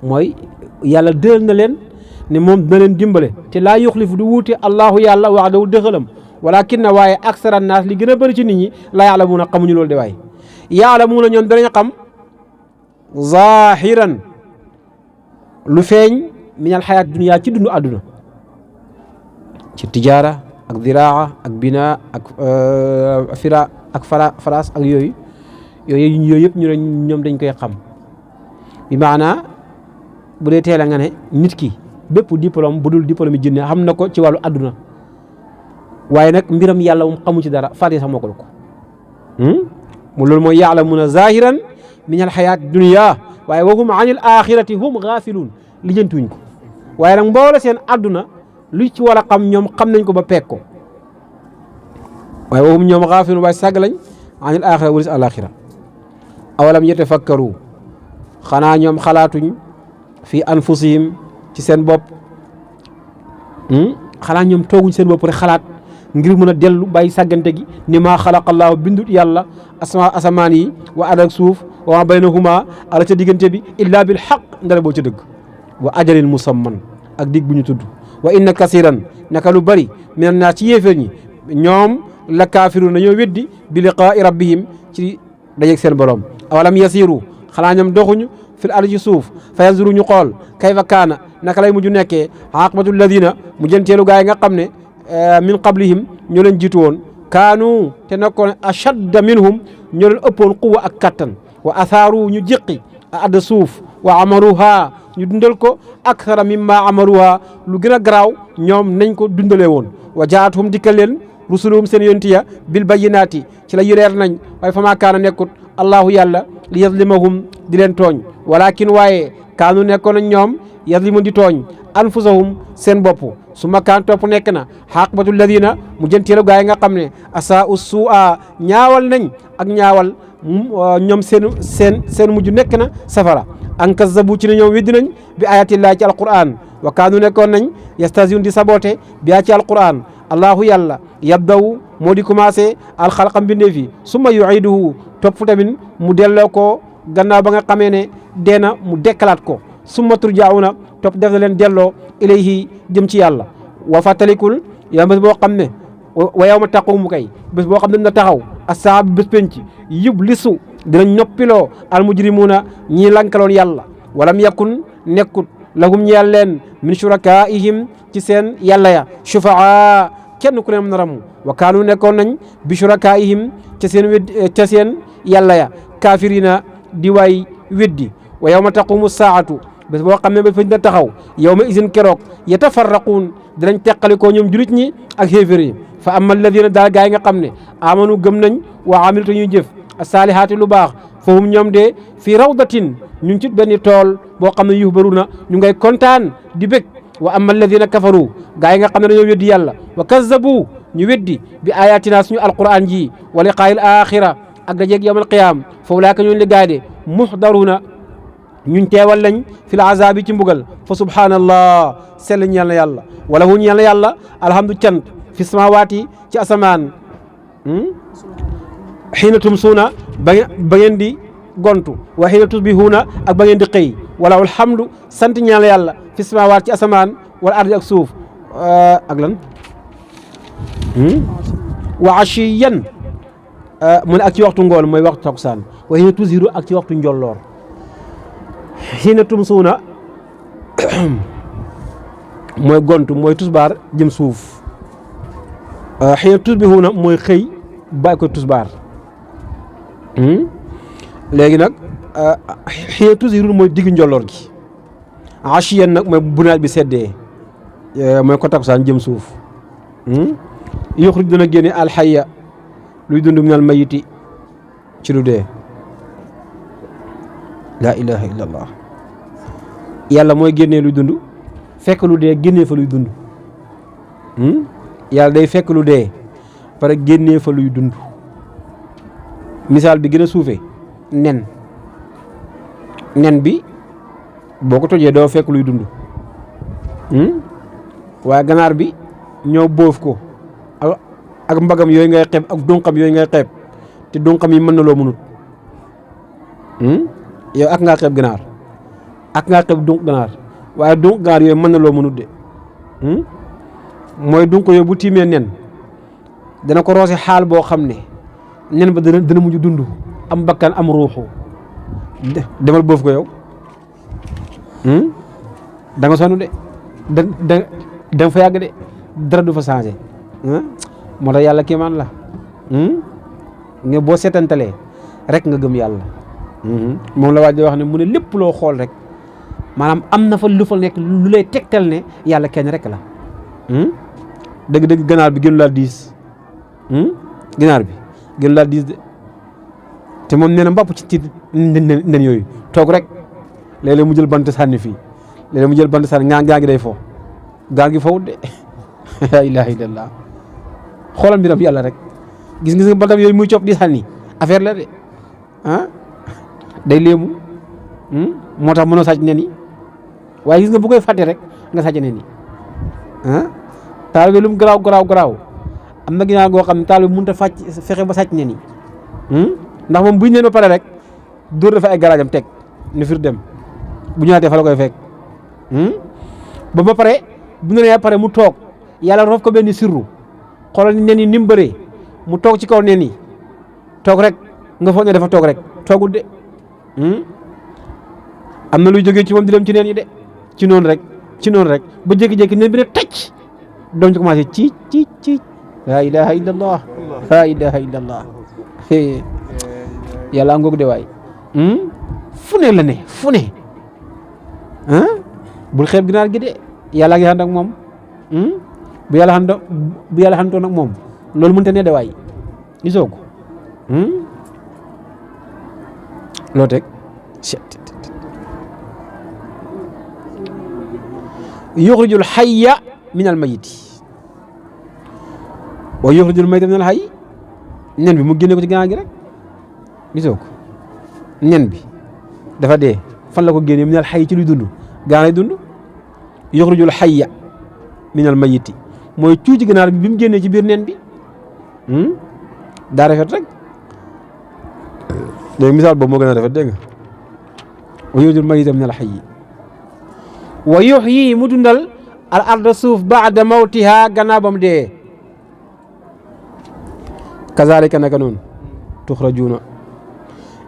mooy yàlla dëxal na leen ne moom dina leen dimbale te laa yuxlifu du wuute allahu yàlla wa'dahu dëxalam walakin na waaye aksara naas li gën a bëri ci nit ñi laa ya'lamuuna xamuñu loolu de waaye ya'lamuuna ñoom danañ xam zahiran lu feeñ minal xayaat dunya ci dundu àdduna ci tijaara ak ziraa ak bina ak fira ak faraas ak yooyu yëpp ñu ne ñoom dañ koy xam bi maanaa bu dee teel a nga ne nit ki bépp diplôme bu dul diplôme yi jinne xam na ko ci wàllu àdduna waaye nag mbiram yàlla moom xamu ci dara fàtte sax mokkal ko mu loolu mooy ya'lamuuna zahiran min al xayaat dunya waaye wa hum anil axirati hum gaafiluun lijjantuñ ko waaye nag mboole seen àdduna lu ci war a xam ñoom xam nañ ko ba peeg ko waaye wa hum ñoom gaafiluun waaye sàgg lañ anil axira walis alaxira awalam yatafakkaru xanaa ñoom xalaatuñ fi anfusihim ci seen bopp xanaa ñoom tooguñ seen bopp rek xalaat ngir mën a dellu bàyyi sàggante gi ni maa xalaqallaahu bindut yàlla asamaan yi wa adak suuf wa ma baynahuma ala ca diggante bi illa bil xaq ndara boo ca dëgg wa ajalin musamman ak dig bu ñu tudd wa inna kasiran naka lu bari min naa ci yéeféer ñi ñoom la kaafiruun nañoo weddi bi liqaa'i rabbihim ci dajeeg seen borom awalam yasiru xanaa ñoom doxuñu fil ardi ci suuf fa yanzuru ñu xool kayfa kaana naka lay mujj nekkee aqibatu alladina mu jënteelu gaa yi nga xam ne min qablihim ñoo leen jiitu woon kaanu te nekkoon ashadda minhum ñoo leen ëppoon quwa ak kattan wa athaaru ñu jiqi a adda suuf wa amaruha ñu dundal ko akthara mimma amaruha lu gën a garaaw ñoom nañ ko dundalee woon wa jaatuhum dikkal leen rusuluhum seen yonti ya bil bayyinaati ci la yureer nañ waaye fa maa kaana nekkut allahu yàlla li yazlimahum di leen tooñ walakin waaye kaanu nekkoon nañ ñoom yazlimun di tooñ anfusahum seen bopp su ma kaan topp nekk na xaqbatu alladina mu jënteelu gaa yi nga xam ne asa u su'a ñaawal nañ ak ñaawal ñoom seen mujj nekk na safara an kazzabu ci ne ñoom weddi nañ bi ayatillahi ci alquran wa kaanu nekkoon nañ yastasiun di saboté bi ci alquran allahu yàlla yabdaw moo di commencé alxalqa mbindee fi summa yuiduhu topp tamit mu delloo ko gannaaw ba nga xamee ne deena mu dekkalaat ko summa turjauna topp def na leen delloo ilayhi jëm ci yàlla wa fàttalikul yow bés boo xam ne wa yow ma taqumu kay bés boo xam ne dina taxaw asaabu bés penc yub lisu dinañ noppiloo almujrimuuna ñii lankaloon yàlla walam yakun nekkut lahum ñeel leen min shurakaihim ci seen yàlla ya shufaa kenn ku ne mën na ramu wa kaanu nekkoon nañ bi shurakaihim ca seen yàlla ya kaafirina di waay weddi wa yawma taqumu saatu bés boo xam ne ba fañ na taxaw yawma isin keroog yatafarraquun dinañ teqalikoo ñoom julit ñi ak xéefér yi fa amma alladina daal gaa yi nga xam ne amanu gëm nañ wa amilu te ñuy jëf saalihaati lu baax fahum ñoom de fii rawdatin ñu ngi ci benn tool boo xam ne yuhbaruna ñu ngay kontaan di bég wa amma alladina kafaru gaa yi nga xam ne dañoo weddi yàlla wa kazzabu ñu weddi bi ayatina suñu alquran ji wa liqaayil axira ak dajeeg yawmal qiyaam fa ulaaka ñooñu li gaay de muxdaruna ñun teewal lañ fil azabi ci mbugal fa subhanallah sell ñeel na yàlla wala hu ñeel na yàlla alhamdu cant fi samawaati ci asamaan xiina tumsuuna ba ngeen di gontu wa xiina tusbihuuna ak ba ngeen di xëy wala alhamdu sant ñeel na yàlla fi samawaati ci asamaan wala ardi ak suuf ak lan wa ashiyan mu ne ak ci waxtu ngoon mooy waxtu takusaan wa xiina tuziru ak ci waxtu njolloor xiina tumsuuna mooy gontu mooy tusbaar jëm suuf xiina tusbihuuna mooy xëy bàyyi ko tusbaar léegi nag xiina tuziru mooy digg njolloor gi ashiyan nag mooy bu naaj bi seddee mooy ko takusaan jëm suuf yuxruj dana génne alxaya luy dund minal mayiti ci lu dee laa ilaha illa allah yàlla mooy génnee luy dund fekk lu dee génnee fa luy dund yàlla day fekk lu dee pare génnee fa luy dund misaal bi gën a suufee nen bi boo ko tojee doo fekk luy dund waaye ganaar bi ñoo bóof ko ak mbagam yooyu ngay xeeb ak dunqam yooyu ngay xeeb te dunqam yi mën na loo mënut yow ak ngaa xeeb ganaar ak ngaa xeeb dunq ganaar waaye dunq ganaar yooyu mën na loo mënut de mooy dunq yooyu bu tiimee nen dana ko roose xaal boo xam ne nen ba dana mujj dund am bakkan am ruuxu demal boof ko yow da nga sonn de da fa yàgg de dara du fa changé moo tax yàlla kéemaan la nga boo seetantalee rek nga gëm yàlla moom la waaj di wax ne mu ne lépp loo xool rek maanaam am na fa lu fa nekk lu lay tegtal ne yàlla kenn rek la dëgg-dëgg ganaar bi gënu laa diis ganaar bi gënu laa diis de te moom nee na mbapp ci nen yooyu toog rek léeg-léeg mu jël bant sànni fii léeg-léeg mu jël bant sànni gaa gi day fo gaa gi fowut de la ilaha illallah xoolal mbiram yàlla rek gis nga bantam yooyu muy copp di sànni affaire la de day léemu moo tax mënoo sàcc nen yi waaye gis nga bu koy fàtte rek nga sàcc nen yi taal bi lu mu garaaw am na ginaar goo xam ne taal bi mënut a fexe ba sàcc nen yi ndax moom buñ nen ba pare rek dóor dafa ay garaajam teg ni fir dem bu ñëwaatee fa la koy fekk ba pare bu ñu nee pare mu toog yàlla roof ko benn sirru xoolal nen yi ni mu bëree mu toog ci kaw nen yi toog rek nga foog ne dafa toog rek toogul de am na luy jógee ci moom di dem ci nen yi de ci noonu rek ba jékki-jékki nen bi ne tëcc doom ci commencé ci la ilaha illallah la ilaha illallah yàlla ngoog de waay fu ne la ne fu ne bul xeeb ginaar gi de yàlla ngi ànd ak moom bu yàlla àndoon ak moom loolu mënta ne de waay gisoo ko loo teg yuxrijul xayya min al mayiti wa yuxrijul mayita min al xayyi nen bi mu génne ko ci gannaaw gi rek gisoo ko nen bi dafa dee fan la ko génne min al xayyi ci luy dund gaa lay dund yuxrijul xayya min al mayiti mooy cuuci ganaar bi mu génnee ci biir nen bi daa rafet rek léegi misaal boobu moo gën a rafet dégg nga wa yuxrijul mayita min al xayyi wa yuxyi mu dundal al arda suuf baada mawtiha gannaaw bam dee kazalika naka noonu tuxrajuuna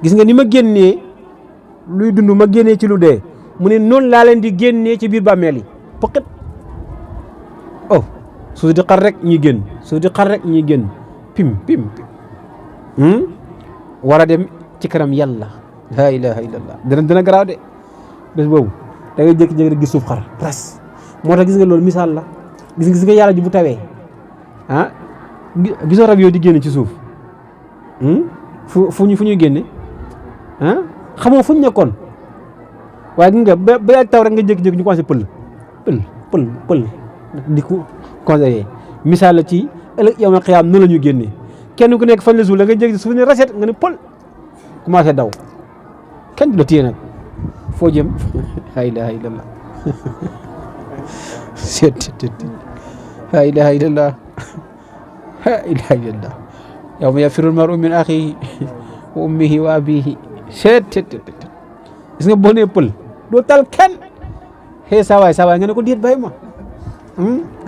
gis nga ni ma génnee luy dund ma génnee ci lu dee mu ne noonu laa leen di génnee ci biir bàmmeel yi pëqët oh suuf di xar rek ñuy génn suuf di xar rek ñuy génn pim pim war a dem ci kanam yàlla laa ilaha illallah dina garaaw de bés boobu da ngay jékki-jékki rek gis suuf xar presque moo tax gis nga loolu misaal la gis nga yàlla ji bu tawee gisoo rab yooyu di génne ci suuf fu ñuy génne xamoo fu ñu nekkoon waaye gis nga ba yàgg taw rek nga jékki-jékki ñu commencé pël di ko conseillé misaal la ci ëllëg yow ma xiyaam noonu la ñuy génne kenn ku nekk fan la suuf la nga jékki suuf ne raset nga ne pël commencé daw kenn du la téye nag foo jëm la ilaha illallah la ilaha illallah la ilaha illallah yawma yafirul mar'u min akhihi wa ummihi wa abihi gis nga boo nee pël doo tal kenn xëy saawaay nga ne ko déet bàyyi ma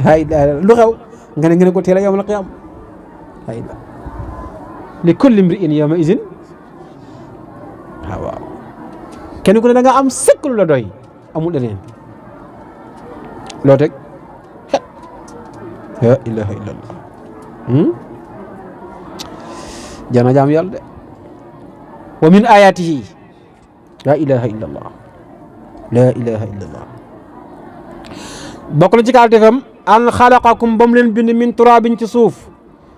la ilaha illallah lu xew nga ne ko teel a yawmal qiyaam la ilaha li kulli imri'in yawma izin waaw kenn ku ne da nga am sëkk lu la doy amul leneen loo teg la ilaha illallah jana jaam yàlla de wa min ayatihi la ilaha illallah la ilaha illallah bokk na ci kaal defam an xalaqakum ba mu leen bind min turabin ci suuf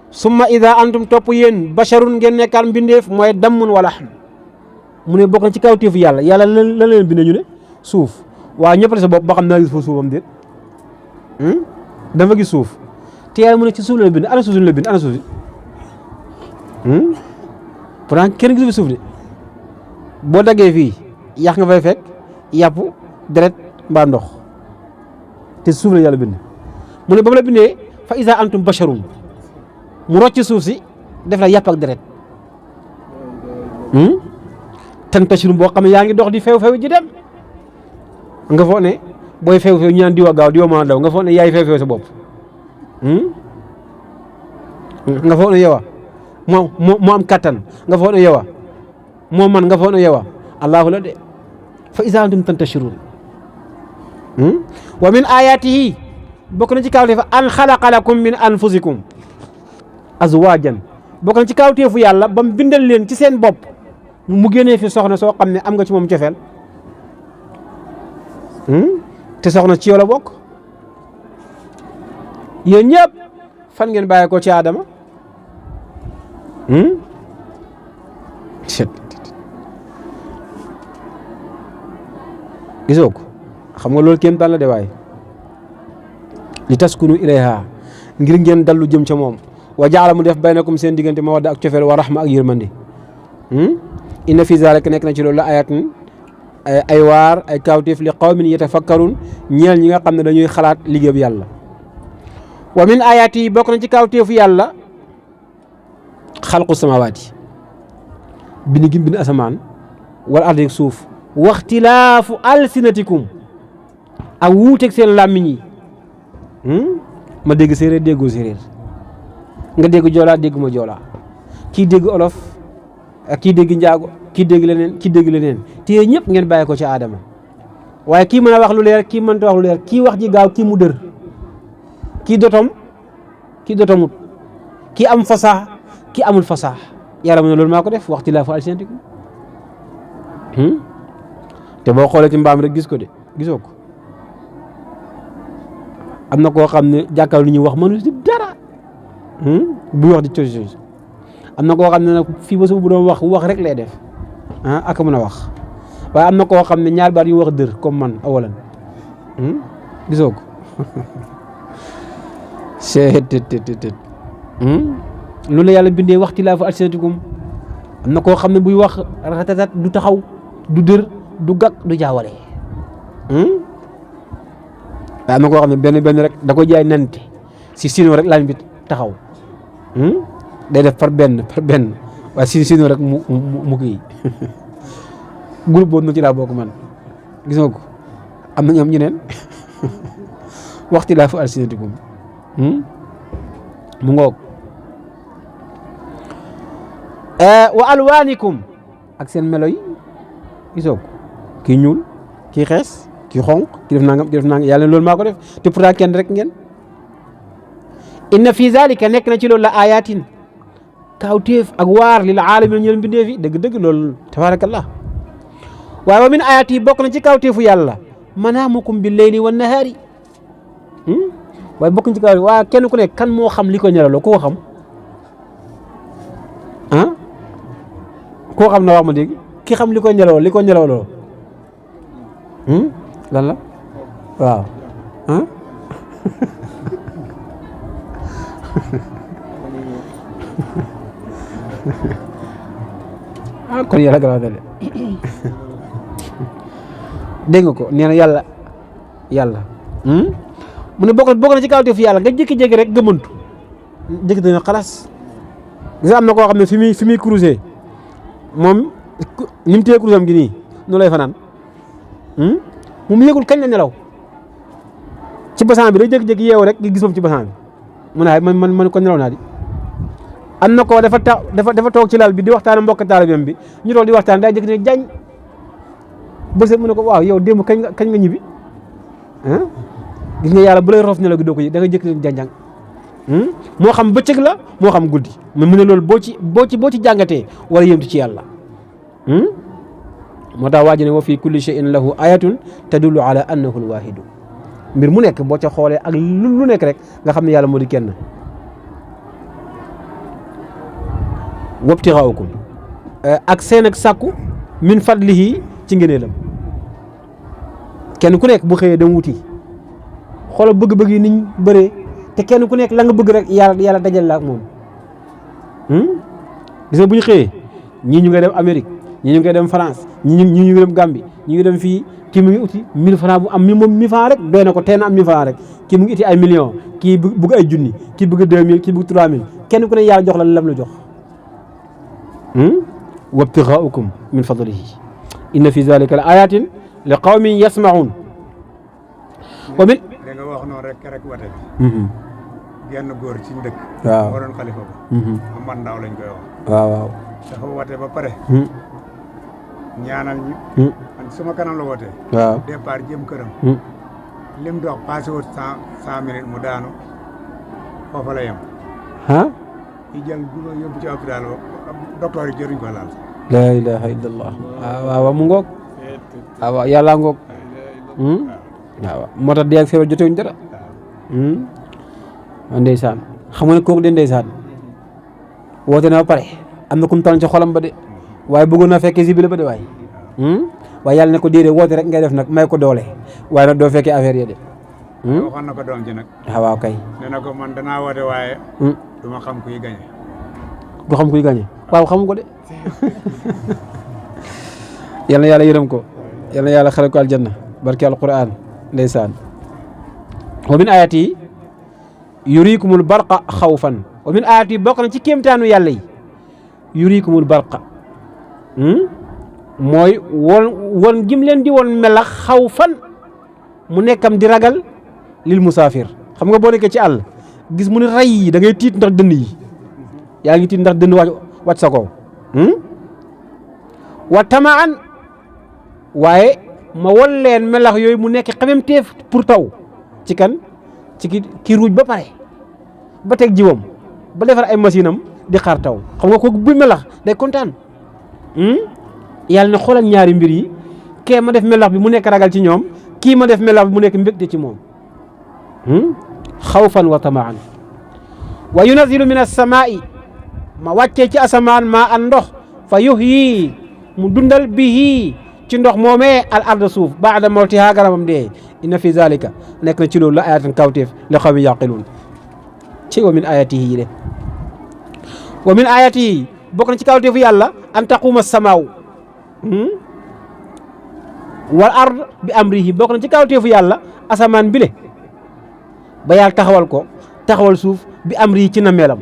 summa ida antum topp yéen basharun ngeen nekkaal mbindeef mooy dammun wala xam mu ne bokk na ci kaw téefu yàlla la leen bindee ñu ne suuf waaw ñëpp sa bopp ba xam naa gis foofu suufam déet dafa gis suuf te yàlla mu ne ci suuf la bind ana suuf la bind ana suuf pourtant kenn gisu fi suuf de boo daggee fii yàq nga fay fekk yàpp deret mbaa ndox te suuf la yàlla bind mu ne ba mu la bindee fa isa antum basharun mu rocc suuf si def la yàpp ak deret tantashirum boo xam ne yaa ngi dox di feew ji dem nga foog ne booy feew ñu naan diwa gaaw diwa maa daw nga foog ne yaay feew sa bopp nga foog ne yow moo am kattan nga foog ne yow moo man nga foog ne yow allahu la de fa iza antum tantashirun wa min ayatihi bokk na ci kawteef an xalaqa lakum min anfusikum azwajan bokk na ci kawteefu yàlla ba mu bindal leen ci seen bopp mu génnee fi soxna soo xam ne am nga ci moom cofeel te soxna ci yow la bokk yéen ñëpp fan ngeen bàyyi ko ci Adama gisoo ko xam nga loolu kéem taan la de waaye li taskunu ilayha ngir ngeen dallu jëm ca moom wa jaala mu def baynakum seen diggante mawadda ak cofeel wa rahma ak yërmande inna fi zalika nekk na ci loolu la ayatin ay waar ay kawtéef li qawmin yatafakkarun ñeel ñi nga xam ne dañuy xalaat liggéeyu yàlla wa min ayati yi bokk na ci kawtéefu yàlla xalqu samawaati bind gi bind asamaan wala ardi suuf waxtilaafu alsinatikum ak wuuteeg seen làmmiñ yi ma dégg séeréer déggoo séeréer nga dégg joolaa dégg ma joolaa kii dégg olof ak kii dégg njaago kii dégg leneen te ñëpp ngeen bàyyi ko ci Adama waaye kii mën a wax lu leer kii mënta wax lu leer kii wax ji gaaw kii mu dër kii dotom kii dotomut kii am fasaax kii amul fasaax yàlla mu ne loolu maa ko def waxtilaafu alsinatikum te boo xoolee ci mbaam rek gis ko de gisoo ko am na koo xam ne jàkkaar lu ñuy wax mënu ci dara bu wax di cosi am na koo xam ne nag fii ba suba bu doon wax rek lay def ak mën a wax waaye am na koo xam ne ñaar baat yu wax dër comme man awalan gisoo ko seetet loolu la yàlla bindee waxtilaafu alsinatikum am na koo xam ne buy wax ratatat du taxaw du dër du gàkk du jaawale waaye am na koo xam ne benn rek da ko jaay nante si sino rek lañ bi taxaw day def par benn waaye si sino rek mu kii groupe boobu ci laa bokk man gis nga ko am na ñoom ñu neen waxtilaafu alsinatikum mu ngoog wa alwaanikum ak seen melo yi gisoo ko kii ñuul kii xees kii xonq kii def nangam yàlla loolu maa ko def te pourtant kenn rek ngeen inna fi zalika nekk na ci loolu la ayatin kawteef ak waar lil aalamin ñël mbindee fi dëgg loolu tabarakallah waaye wa min ayat yi bokk na ci kawteefu yàlla manaamukum bil layli wan nahaari waaye bokk na ci kaw waa kenn ku nekk kan moo xam li ko ñelaloo ku ko xam koo xam na wax ma dégg ki xam li ko ñelaloo lan la waaw kon yàlla garaw dale dégg nga ko nee na yàlla mu ne bokk na ci kawteefu yàlla nga jékki-jékki rek gëmantu jékki dina xalaas gis am na koo xam ne fi muy cruiser moom ni mu téye cruisam gi nii nu lay fanaan moom yëgul kañ la nelaw ci basan bi day jékki-jékki yeewu rek nga gis moom ci basan bi mu ne man ko nelaw naa di am na ko dafa toog ci lal bi di waxtaan mbokk taalibeem bi ñu toog di waxtaan day jékki ne jañ bës mu ne ko waaw yow démb kañ nga ñibbi gis nga yàlla bu lay roof nelaw gi doo ko yëg da nga jékki janjang moo xam bëccëg la moo xam guddi mais mu ne loolu boo ci jàngatee wala yëmtu ci yàlla moo tax waa ji ne wa fi kulli shay'in lahu ayatun tadullu ala annahu alwahidu mbir mu nekk boo ca xoolee ak lu nekk rek nga xam ne yàlla moo di kenn wabtixaawukum ak seen ak sàkku min fadlihi ci ngëneelam kenn ku nekk bu xëyee dem wuti xoolal bëgg-bëgg yi niñ bëree te kenn ku nekk la nga bëgg rek yàlla dajal la ak moom gis nga bu ñu xëyee ñii ñu ngi dem Amérique ñii ñu ngi dem France ñii ñu ngi dem Gambie ñu ngi dem fii kii mu ngi uti 1000 francs bu am mi moom 1000 francs rek doy na ko tey na am 1000 francs rek kii mu ngi uti ay millions kii bëgg ay junni kii bëgg 2000 kii bëgg 3000 kenn ku ne yàlla jox la lam la jox wabtixaaukum min fadlihi inna fi zalika la ayatin li qawmin yasmaun wa min da nga wax noonu rek wate genn góor ci dëkk waaw moo doon xalifa ba man ndaw lañ koy wax waaw dafa wate ba pare ñaanal ñu man suma kanam la wootee waaw départ jëm këram lim dox passé wut 100 minutes mu daanu foofa la yem yi jël yóbbu ci hôpital docteur yi jëruñ ko laal la ilaha illallah waaw mu ngoog waaw yàlla ngoog waaw moo tax dee ak feebar jotewuñ dara ndeysaan xam nga ne kooku de ndeysaan woote na ba pare am na kum tànn ci xolam ba de waaye bëggoon naa fekkee si bi la ba de waaye yàlla ne ko déedéet woote rek ngay def nag may ko doole waaye nag doo fekkee affaire yi de waxoon na ko doom ji nag waaw kay nee na ko man danaa woote waaye du ma xam kuy gañe du xam kuy gañe waaw xamu ko de yal na yàlla yërëm ko yal na yàlla xare ko aljanna barki alquran ndeysaan wa min ayati yurikumul barqa xawfan wa min ayati bokk na ci kéemtaanu yàlla yi yurikumul barqa mooy won gim leen di woon melax xawfan mu nekkam di ragal lil musaafir xam nga boo nekkee ci àll gis mu ne ray yi da ngay tiit ndax dënn yi yaa ngi tiit ndax dënn wàcc sa kaw wa tamaan waaye ma wol leen melax yooyu mu nekk xememteef pour taw ci kan ci ki ruuj ba pare ba teg jiwam ba defar ay machine am di xaar taw xam nga kooku bu melax day kontaan yàlla ne xoolal ñaari mbir yi kee ma def melax bi mu nekk ragal ci ñoom kii ma def melax bi mu nekk mbégte ci moom xawfan wa tamaan wa yunazilu min as-samaa'i ma wàccee ci asamaan maa an ndox fa yuhyi mu dundal bihi ci ndox moomee al arda suuf baada mawtiha garamam dee inna fi zalika nekk na ci loolu la ayatan kawteef li xawmi yaqiluun ci wa min ayatihi yi de wa min ayatihi bokk na ci kawteefu yàlla an taquma samaaw wal ard bi amrihi bokk na ci kawteefu yàlla asamaan bile ba yàlla taxawal ko taxawal suuf bi amrihi ci nameelam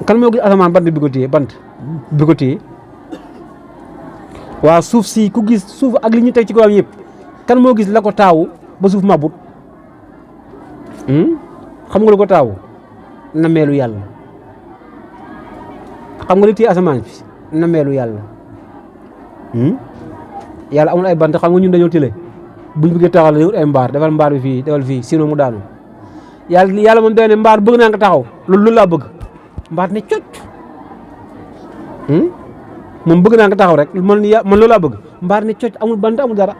kan moo gis asamaan bant bi ko téye bant bi ko téye waa suuf si ku gis suuf ak li ñu teg ci kawam yëpp kan moo gis la ko taawu ba suuf mabut xam nga lu ko taawu nameelu yàlla xam nga li téye asamaan bi nameelu yàlla yàlla amul ay bant xam nga ñun dañoo tële buñ bëggee taxaw la wut ay mbaar defal mbaar bi fii defal fii sinon mu daanu yàlla moom day ne mbaar bëgg naa nga taxaw loolu laa bëgg mbaar ne cocc moom bëgg naa nga taxaw rek man loolu laa bëgg mbaar ne cocc amul bant amul dara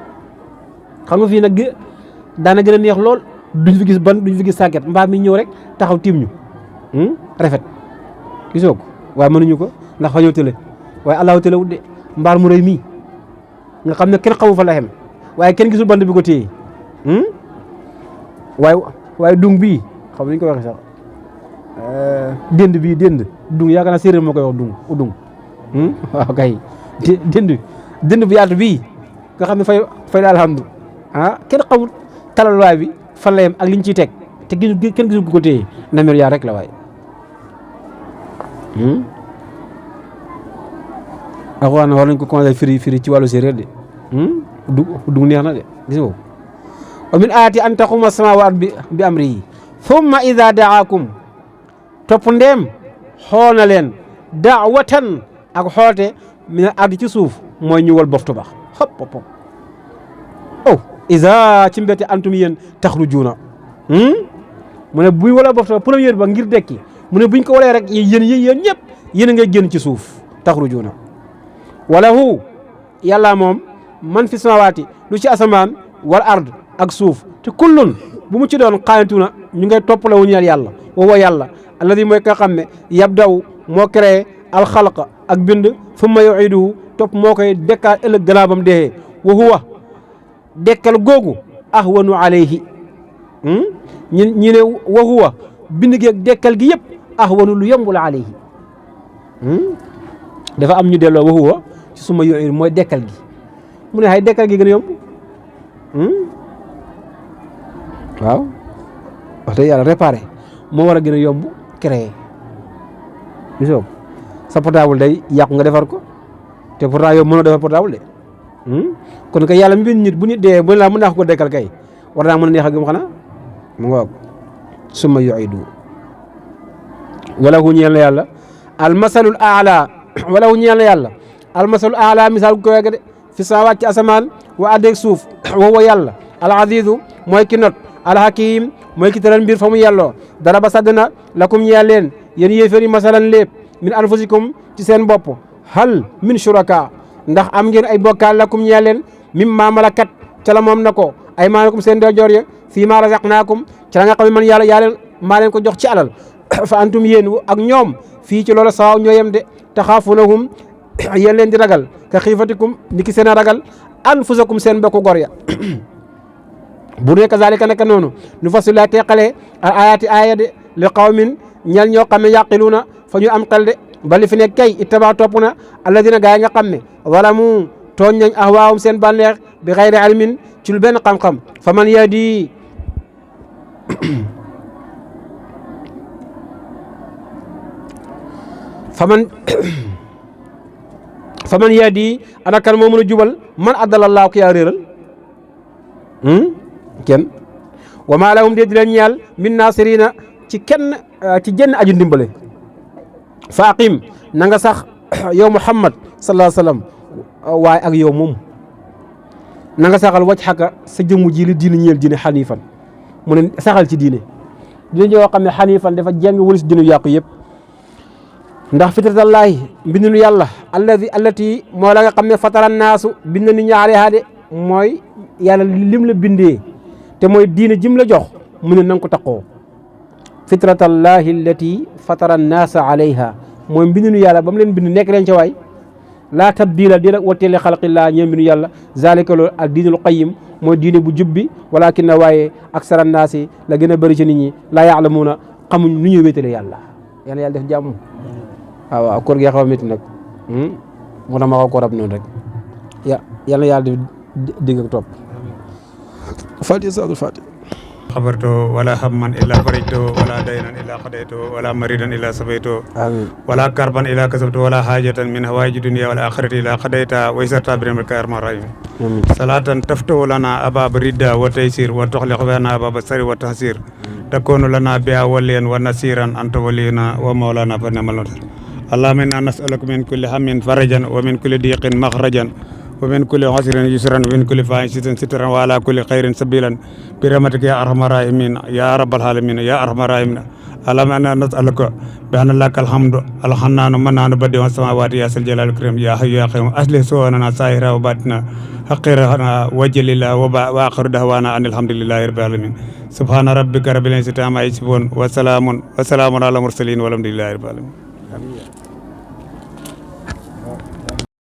xam nga fii nag daana gën a neex lool duñ fi gis bant duñ fi gis sàkket mbaar mi ñëw rek taxaw tiim ñu rafet gisoo ko waaye mënuñu ko ndax fa ñëw tële waaye allahu tële wut de mbaar mu rëy mii nga xam ne kenn xamu fa la xem waaye kenn gisul bant bi ko téye waaye dung bii xam nañu ko waxee sax dënd bii dënd dung yaakaar naa séeréer moo koy wax dung waaw kay dënd bu yaatu bii nga xam ne fay la alhamdu kenn xamul talaluwaay bi fan la yem ak liñ ciy teg te kenn gisul ko téye nameer yaa rek la waaye axwaan na war nañ ko commencé firi ci wàllu séeréer de dung neex na de gis nga wa min ayati an taquma samaawaat bi amrihi thumma ida daakum topp ndeem xool na leen daawatan ak xoote min ardi ci suuf mooy ñu wal boftu bax hop isa ci mbette antum yéen taxrujuuna mu ne buy wala boftu première ba ngir dekki mu ne buñ ko walee rek yéen ñëpp yéen a ngay génn ci suuf taxrujuuna walahu yàlla moom man fi samawaati lu ci asamaan wal ard ak suuf te kullun bu mu ci doon xaanituuna ñu ngay toppale wu ñeel yàlla woowa yàlla alladi mooy ka xam ne yabdaw moo créé alxalqa ak bind summa yuiduhu topp moo koy dekkaal ëllëg gannaaw bam dee wa huwa dekkal googu ahwanu alayhi ñi ne wa huwa bind gi ak dekkal gi yëpp ahwanu lu yombul alayhi dafa am ñu delloo wa huwa ci summa yuidu mooy dekkal gi mu ne xay dekkal gi gën a yomb waaw wax dëgg yàlla réparé moo war a gën a yomb créé gisoo sa portable day yàqu nga defar ko te pourtant yow mënoo defar portable de kon kay yàlla mi bind nit bu nit dee bu la mën naa ko dekkal kay war naa mën a neex a gëm xanaa mu ngoog summa yuidu wala hu ñeel na yàlla almasalul aala wala hu ñeel na yàlla almasalul aala misaal ko wegg de fi samaawaat ci asamaan wa addeeg suuf wa yàlla al azizu mooy ki not al hakim mooy ki tëral mbir fa mu yelloo dara ba saddna lakum ñeel leen yéen yéeféri masalan lépp min anfusikum ci seen bopp hal min shuraka ndax am ngeen ay bokkaal lakum ñeel leen mimma malakat ca la moom na ko ay maanakum seen dojoor ya fii ma razaqnaakum ca la nga xam ne man yàlla maa leen ko jox ci alal fa antum yéen ak ñoom fii ci loolu sawaaw ñoo yem de taxaafunahum yéen leen di ragal ka xiifatikum ni ki seen a ragal anfusakum seen mbokku gor ya bu dee kazalika naka noonu nu fasil laa teqalee al ayaati aaya de li qawmin ñel ñoo xam ne yaqiluuna fa ñu am xel de bali fi nekk kay ittaba topp na alladina gaa yi nga xam ne zalamu tooñ nañ ahwaahum seen bànneex bi xayri ilmin ci lu benn xam-xam fa man yadi fa man yadi ana kan moo mën a jubal man addalallaahu ko yaa réeral kenn wa maa lahum dee di leen ñaal min nasirina ci kenn ci jenn aju ndimbale fa aqim na nga sax yow Muhammad sallallahu alayhi wa sallam waaye ak yow moom na nga saxal wàcc xaka sa jëmmu ji li diine ñeel diine xanifan mu ne saxal ci diine yoo xam ne xanifan dafa jeng wëlis diine yàqu yëpp ndax fitratallaahi mbindinu yàlla allati moo la nga xam ne fatara naasu bind ni ñaare de mooy yàlla lim la bindee te mooy diine jim la jox mu ne na nga ko taqoo fitratallahi allati fatara naasa alayha mooy mbindinu yàlla ba mu leen bind nekk leen ca waay laa tabdila dina watteele xalqillaa ñeembinu yàlla zalika loolu ak diinul qayyim mooy diine bu jubbi walakin na waaye aksara naasi la gën a bëri ci nit ñi laa yaalamuuna xamuñ nu ñuy wéetale yàlla yàlla yàlla def jàmm waaw koor gi xaw a métti nag moo tax ma xaw ko rab noonu rek yàlla yàlla def digg ak topp fatiha salatul fatiha خبرته ولا هما إلا فرجته ولا دينا إلا قضيته ولا مريدا إلا سبيته ولا كربا إلا كسبته ولا حاجة من هوائج الدنيا والآخرة إلا قضيتها ويسرتها برحمتك يا أرحم الراحمين صلاة تفتح لنا أبواب الردة والتيسير وتغلق بنا أبواب السر والتحسير تكون لنا بها وليا ونصيرا أنت ولينا ومولانا فنعم النصير اللهم إنا نسألك من كل هم فرجا ومن كل ضيق مخرجا ومن كل عسر يسرا ومن كل فاحشة سترا وعلى كل خير سبيلا برحمتك يا أرحم الراحمين يا رب العالمين يا أرحم الراحمين اللهم إنا نسألك بأن لك الحمد الحنان منان بديع السماوات يا ذا الجلال والإكرام يا حي يا قيوم أصلح سوءنا سائرا وباطنا حقرنا وجل الله وآخر دعوانا أن الحمد لله رب العالمين سبحان ربك رب العزة عما يصفون وسلام على المرسلين والحمد لله رب العالمين